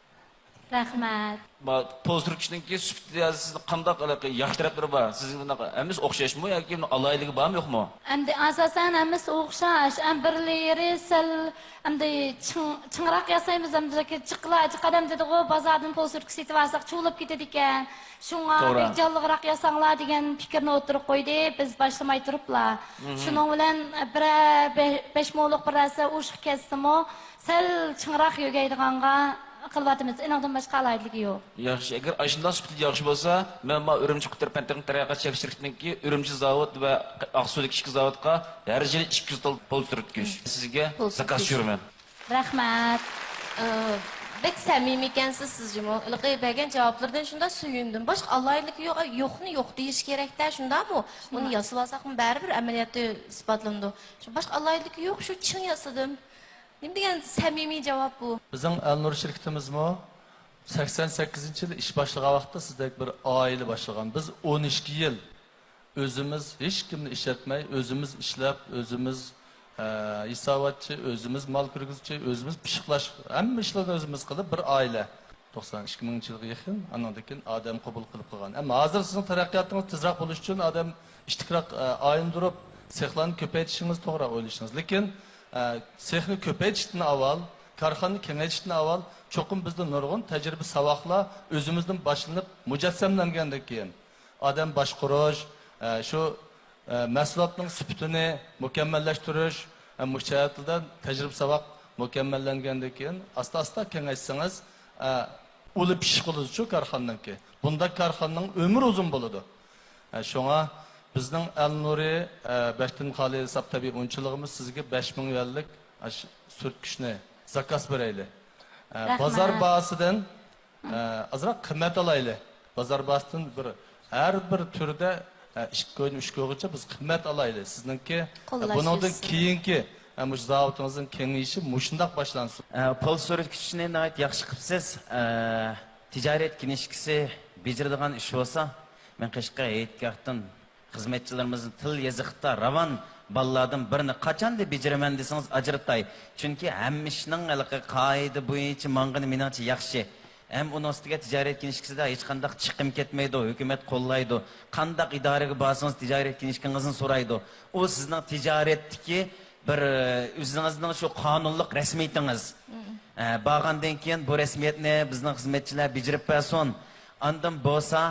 رەھمەت. ما-، پول سۈرتكۈچنىڭكى سۈپىتىدە سىزنىڭ قانداق ھېلىقى ياخشى تەرەپلىرى بار؟ سىزنىڭ ھەممىسى ئوخشاشمۇ ياكى ئالاھىدىلىكى بارمۇ يوقمۇ؟ ئەمدى ئاساسەن ھەممىسى ئوخشاش. ئەم بىرلىرى سەل ئەمدى چىڭ، چىڭراق ياسايمىز، ئەمدى چىقلا، چىقادەم دېدىغۇ، بازاردىن پول سۈرتكە سېتىۋالساق چۇۋۇلۇپ كېتىدىكەن. شۇڭا توغرا. بەك جانلىقراق ياساڭلار دېگەن پىكىرنى ئوتتۇرىغا قويدى، بىز باشلىماي تۇرۇپلا. مم. شۇنىڭ بىلەن بىرەر بە-، بەش مولۇق بىر نەرسە ئوشۇق كەتسىمۇ، سەل چىڭراق يۆگەيدىغانغا قىلىۋاتىمىز. ئېنىڭدىن باشقا ئالاھىدىلىكى يوق. ياخشى، ئەگەر ئاشۇنداق سۈپىتى ياخشى بولسا، مەن ما ئۈرۈمچى قۇتۇر پەن تېخنىك تەرەققىيات چەكلىك شىركىتىنىڭكى ئۈرۈمچى زاۋۇت ۋە ئاقسۇدىكى ئىككى زاۋۇتقا ھەر يىلى ئىككى يۈز تال پول سۈرتكۈش سىزگە پول زاكاز سۈرتكۈش. چۈشۈرىمەن. رەھمەت. ئى، بەك سەمىمىيكەنسىز سىز جۇمۇ. ھېلىقى بەرگەن جاۋابلىرىدىن شۇنداق سۆيۈندۈم. باشقا ئالاھىدىلىكى يوق، يوقنى يوق دېيىش كېرەكتە، شۇنداقمۇ؟ ئۇنى شۇنداق. ياسىۋالساقمۇ بەرىبىر ئەمەلىيەتتە ئىسپاتلىنىدۇ. شۇ باشقا ئالاھىدىلىكى يوق، شۇ چىڭ ياسىدىم. نېمە دېگەن سەمىمىي جاۋاب بۇ؟ بىزنىڭ ئەلنۇر شىركىتىمىزمۇ سەكسەن سەككىزىنچى يىلى ئىش باشلىغان ۋاقىتتا سىزدەك بىر ئائىلە باشلىغان. بىز ئون ئىككى يىل ئۆزىمىز ھېچكىمنى ئىشلەتمەي، ئۆزىمىز ئىشلەپ، ئۆزىمىز، ئە، ھېساباتچى، ئۆزىمىز مال كىرگۈزگۈچى، ئۆزىمىز پىششىقلاش، ھەممە ئىشلارنى ئۆزىمىز قىلىپ، بىر ئائىلە. توقسان ئىككى مىڭىنچى يىلغا يېقىن، ئاندىن كېيىن ئادەم قوبۇل قىلىپ قىلغان. ئەمما ھازىر سىزنىڭ تەرەققىياتىڭىز تېزرەك بولۇشى ئۈچۈن ئادەم ئىتتىكراق، ئە، ئايلاندۇرۇپ، سېخلارنى كۆپەيتىشىڭىز توغرا ئويلىشىڭىز. لېكىن، ئە، سېخنى كۆپەيتىشتىن ئاۋۋال، كارخانىنى كېڭەيتىشتىن ئاۋۋال چوقۇم بىزدە نۇرغۇن تەجرىبە، ساۋاقلار ئۆزىمىزدىن باشلىنىپ مۇجەسسەملەنگەندىن كېيىن، ئادەم باشقۇرۇش، ئە، شۇ، ئە، مەھسۇلاتنىڭ سۈپىتىنى مۇكەممەللەشتۈرۈش، ئە، مۇشۇ جەھەتتە تەجرىبە ساۋاق مۇكەممەللەنگەندىن كېيىن، ئاستا-ئاستا كېڭەيتسىڭىز، ئە، ئۇلى پىششىق بولىدۇ شۇ كارخانىنىڭكى. بۇنداق كارخانىنىڭ ئۆمرى ئۇزۇن بولىدۇ. ئە، شۇڭا بىزنىڭ ئەلنۇرى، ئە، بەشتىن خالىي ھېساب تەبىئىي ئۇنچىلىقىمىز سىزگە بەش مىڭ يۈەنلىك ئاشۇ سۈرتكۈچنى زاكاز بېرەيلى. ئە، رەھمەت. بازار باھاسىدىن ئە، ئازراق قىممەت ئالايلى. بازار باھاسىدىن بىر، ھەر بىر تۈردە، ئە، ئىككى كويدىن ئۈچ كويغىچە بىز قىممەت ئالايلى. سىزنىڭكى، ئە، قوللاش بۇنىڭدىن يۈزىسىدە. كېيىنكى، ئە، مۇشۇ زاۋۇتىڭىزنىڭ كېڭىيىشى مۇشۇنداق باشلانسۇن. ئە، پول سۈرتكۈچنى ناھايىتى ياخشى قىپسىز. ئە، تىجارەت كىنىشكىسى بېجىرىدىغان ئىش بولسا، مەن قەشقەر ھېيتگاھتىن خىزمەتچىلىرىمىزنى تىل يېزىقتا راۋان بالىلاردىن بىرنى قاچاندا بېجىرىمەن دېسىڭىز ئاجرىتاي. چۈنكى ھەممە ئىشنىڭ ھېلىقى قائىدە بويىچە ماڭغىنى مېنىڭچە ياخشى. ھەم ئۇنىڭ ئۈستىگە تىجارەت كىنىشكىسىدا ھېچقانداق چىقىم كەتمەيدۇ، ھۆكۈمەت قوللايدۇ. قانداق ئىدارىگە بارسىڭىز تىجارەت كىنىشكىڭىزنى سورايدۇ. ئۇ سىزنىڭ تىجارەتتىكى بىر، ئۆزىڭىزنىڭ شۇ قانۇنلۇق رەسمىيىتىڭىز. مم. ئە، بارغاندىن كېيىن بۇ رەسمىيەتنى بىزنىڭ خىزمەتچىلەر بېجىرىپ بەرسۇن. ئاندىن بولسا،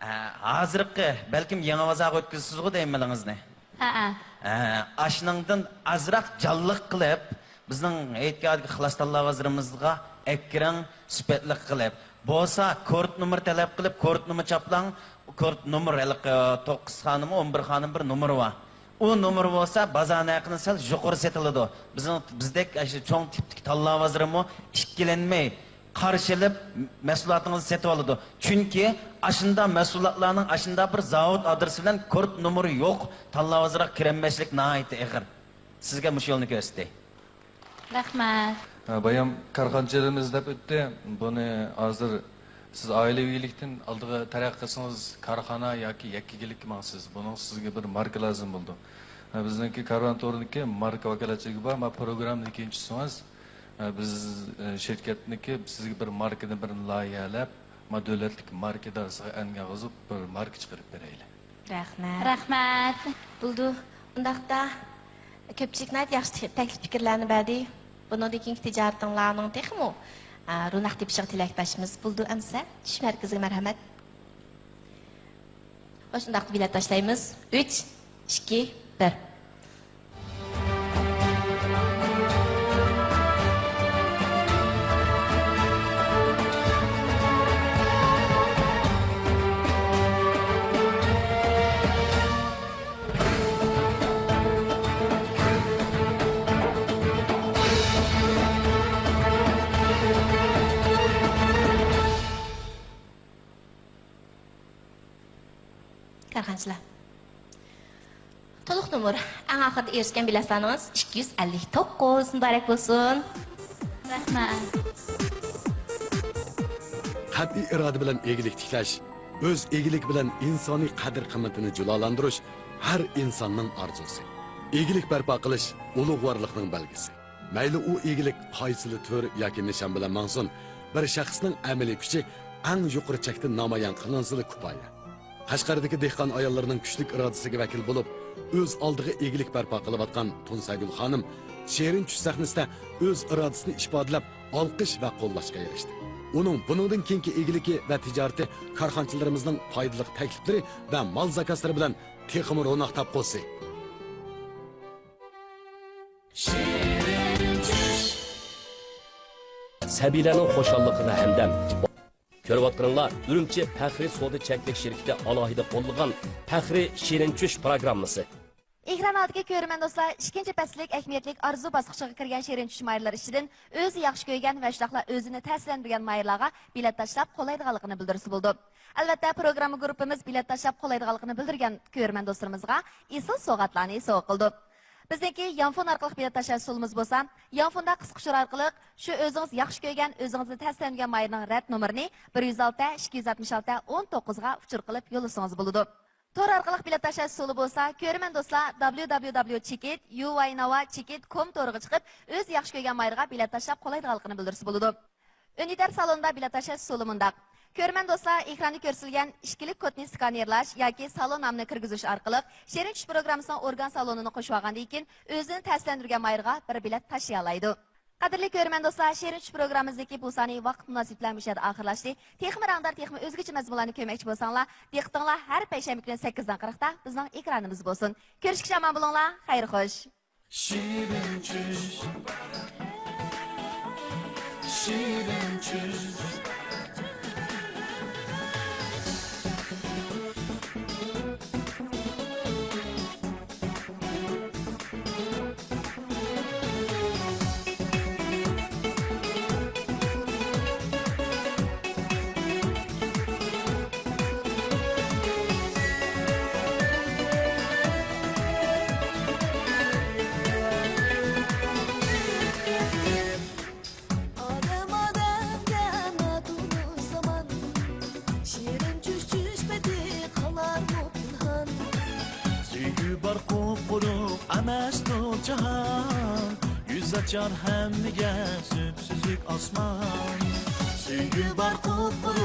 ئە، ھازىرقى، بەلكىم يېڭى بازارغا ئۆتكۈزىسىزغۇ دەيمەنلىڭىزنى. ھەئە. ئە، ئاشنىڭدىن ئازراق جانلىق قىلىپ، بىزنىڭ ھېيتگاھتىكى خالاس تاللاۋازلىرىمىزغا ئەكىرىڭ، سۈپەتلىك قىلىپ. بولسا كورت نومۇر تەلەپ قىلىپ، كورت نومۇر چاپلاڭ. كورت نومۇر ھېلىقى توققۇز خانىمى، ئون بىر خانىم بىر نومۇرى بار. ئۇ نومۇر بولسا بازار نەرخىدىن سەل يۇقىرى سېتىلىدۇ. بىزنىڭ، بىزدەك ئاشۇ چوڭ تىپتىكى تاللاۋازلىرىمۇ ئىككىلەنمەي قارشى ئېلىپ، مەھسۇلاتىڭىزنى سېتىۋالىدۇ. چۈنكى ئاشۇنداق مەھسۇلاتلارنىڭ ئاشۇنداق بىر زاۋۇت ئادرېسى بىلەن كورت نومۇرى يوق تاللاۋازلارغا كىرەلمەسلىك ناھايىتى ئېغىر. سىزگە مۇشۇ يولنى كۆرسىتەي. رەھمەت. ھە، بايام كارخانىچىلىرىمىز دەپ ئۆتتى. بۇنى ھازىر سىز ئائىلىۋى ئىگىلىكتىن ئالدىغا تەرەققىي قىلسىڭىز، كارخانا ياكى يەككە ئىگىلىككە ماڭىسىز. بۇنىڭ سىزگە بىر ماركا لازىم بولىدۇ. ھە، بىزنىڭكى كارۋان تورىنىڭكى ماركا ۋاكالەتچىلىكى بار. مانا پروگراممىنى كېيىن چۈشسىڭىز، ھە، بىز، ھە، شىركەتنىڭكى سىزگە بىر ماركىنى بىر لايىھەلەپ، مانا دۆلەتلىك ماركا ئىدارىسىغا ئەنگە ئالغۇزۇپ بىر ماركا چىقىرىپ بېرەيلى. رەھمەت. رەھمەت. بولدى. ئۇنداقتا كۆپچىلىك ناھايىتى ياخشى تەكلىپ پىكىرلەرنى بەردى. بۇنىڭدىن كېيىنكى تىجارىتىڭلارنىڭ تېخىمۇ، ئە، روناق تېپىشىغا تىلەكداشمىز. بولدى ئەمىسە، چۈش مەركىزىگە مەرھەمەت. خوش، ئۇنداقتا بېلەت تاشلايمىز. ئۈچ، ئىككى، بىر. كارخانىچىلار. تولۇق نومۇر، ئەڭ ئاخىرىدا ئېرىشكەن بېلەت سانىڭىز ئىككى يۈز ئەللىك توققۇز. مۇبارەك بولسۇن. رەھمەت. قەتئىي ئىرادە بىلەن ئىگىلىك تىكلەش، ئۆز ئىگىلىكى بىلەن ئىنسانىي قەدىر-قىممىتىنى جۇلالاندۇرۇش ھەر ئىنساننىڭ ئارزۇسى. ئىگىلىك بەرپا قىلىش ئۇلۇغۋارلىقنىڭ بەلگىسى. مەيلى ئۇ ئىگىلىك قايسىلا تۈر ياكى نىشان بىلەن ماڭسۇن، بىر شەخسنىڭ ئەمەلىي كۈچى ئەڭ يۇقىرى چەكتە نامايان قىلىنسىلا كۇپايە. قەشقەردىكى دېھقان ئاياللىرىنىڭ كۈچلۈك ئىرادىسىگە ۋەكىل بولۇپ، ئۆز ئالدىغا ئىگىلىك بەرپا قىلىۋاتقان تۇنسايگۈل خانىم شېرىن چۈش سەھنىسىدە ئۆز ئىرادىسىنى ئىپادىلەپ، ئالقىش ۋە قوللاشقا ئېرىشتى. ئۇنىڭ بۇنىڭدىن كېيىنكى ئىگىلىكى ۋە تىجارىتى كارخانىچىلىرىمىزنىڭ پايدىلىق تەكلىپلىرى ۋە مال زاكازلىرى بىلەن تېخىمۇ روناق تاپقۇسى. سەبىيلەرنىڭ خۇشاللىقىغا ھەمدەم. كۆرۈۋاتقىنىڭلار ئۈرۈمچى پەخرىي سودا چەكلىك شىركىتى ئالاھىدە قوللىغان پەخرىي شېرىن چۈش پروگراممىسى. ئېكران ئالدىدىكى كۆرۈرمەن دوستلار، ئىككىنچى پەسىللىك ئەھمىيەتلىك ئارزۇ باسقۇچىغا كىرگەن شېرىن چۈش مايرىلىرى ئىچىدىن ئۆزى ياخشى كۆرگەن ۋە شۇنداقلا ئۆزىنى تەسىرلەندۈرگەن مايرىلارغا بېلەت تاشلاپ قوللايدىغانلىقىنى بىلدۈرسە بولىدۇ. ئەلۋەتتە، پروگرامما گۇرۇپپىمىز بېلەت تاشلاپ قوللايدىغانلىقىنى بىلدۈرگەن كۆرۈرمەن دوستلىرىمىزغا ئېسىل سوۋغاتلارنى سوۋغا قىلىدۇ. بىزنىڭكى يانفون ئارقىلىق بېلەت تاشلاش ئۇسۇلىمىز بولسا، يانفوندا قىسقا ئۇچۇر ئارقىلىق شۇ ئۆزىڭىز ياخشى كۆرگەن، ئۆزىڭىزنى تەسىرلەندۈرگەن مايرىنىڭ رەت نومۇرىنى بىر يۈز ئالتە، ئىككى يۈز ئاتمىش ئالتە، ئون توققۇزغا ئۇچۇر قىلىپ يوللىسىڭىز بولىدۇ. تور ئارقىلىق بېلەت تاشلاش ئۇسۇلى بولسا، كۆرۈرمەن دوستلار، دابليۇ دابليۇ دابليۇ چېكىت يۇ ۋاي ناۋا چېكىت كوم تورىغا چىقىپ، ئۆز ياخشى كۆرگەن مايرىغا بېلەت تاشلاپ قولايدىغانلىقىنى بىلدۈرسە بولىدۇ. ئۈندىدار سالونىدا بېلەت تاشلاش ئۇسۇلى مۇنداق. كۆرۈرمەن دوستلار، ئېكراندا كۆرسىتىلگەن ئىككىلىك كودنى سكانېرلاش ياكى سالون نامىنى كىرگۈزۈش ئارقىلىق شېرىن چۈش پروگراممىسىنىڭ ئورگان سالونىنى قوشۇۋالغاندىن كېيىن، ئۆزىنى تەسىرلەندۈرگەن مايرىغا بىر بېلەت تاشلىيالايدۇ. قەدىرلىك كۆرۈرمەن دوستلار، شېرىن چۈش پروگراممىمىزدىكى بۇ سانى ۋاقىت مۇناسىۋىتى بىلەن مۇشۇ يەردە ئاخىرلاشتى. تېخىمۇ رەڭدار، تېخىمۇ ئۆزگىچە مەزمۇنلارنى كۆرمەكچى بولساڭلار، دىققىتىڭلار ھەر پەيشەنبە كۈنى سەككىزدىن قىرىقتا بىزنىڭ ئېكرانىمىزدا بولسۇن. كۆرۈشكىچە ئامان بولۇڭلار، خەير خوش. شېرىن چۈش، شېرىن چۈش. ئادەم ئادەمگە ناتونۇش زامان، شېرىن چۈش چۈش پېتى قالارمۇ پىنھان. سۆيگۈ بار قۇپقۇرۇق ئەمەستۇ جاھان، يۈز ئاچار ھەممىگە سۈپسۈزۈك ئاسمان. سۆيگۈ بار قۇپقۇرۇق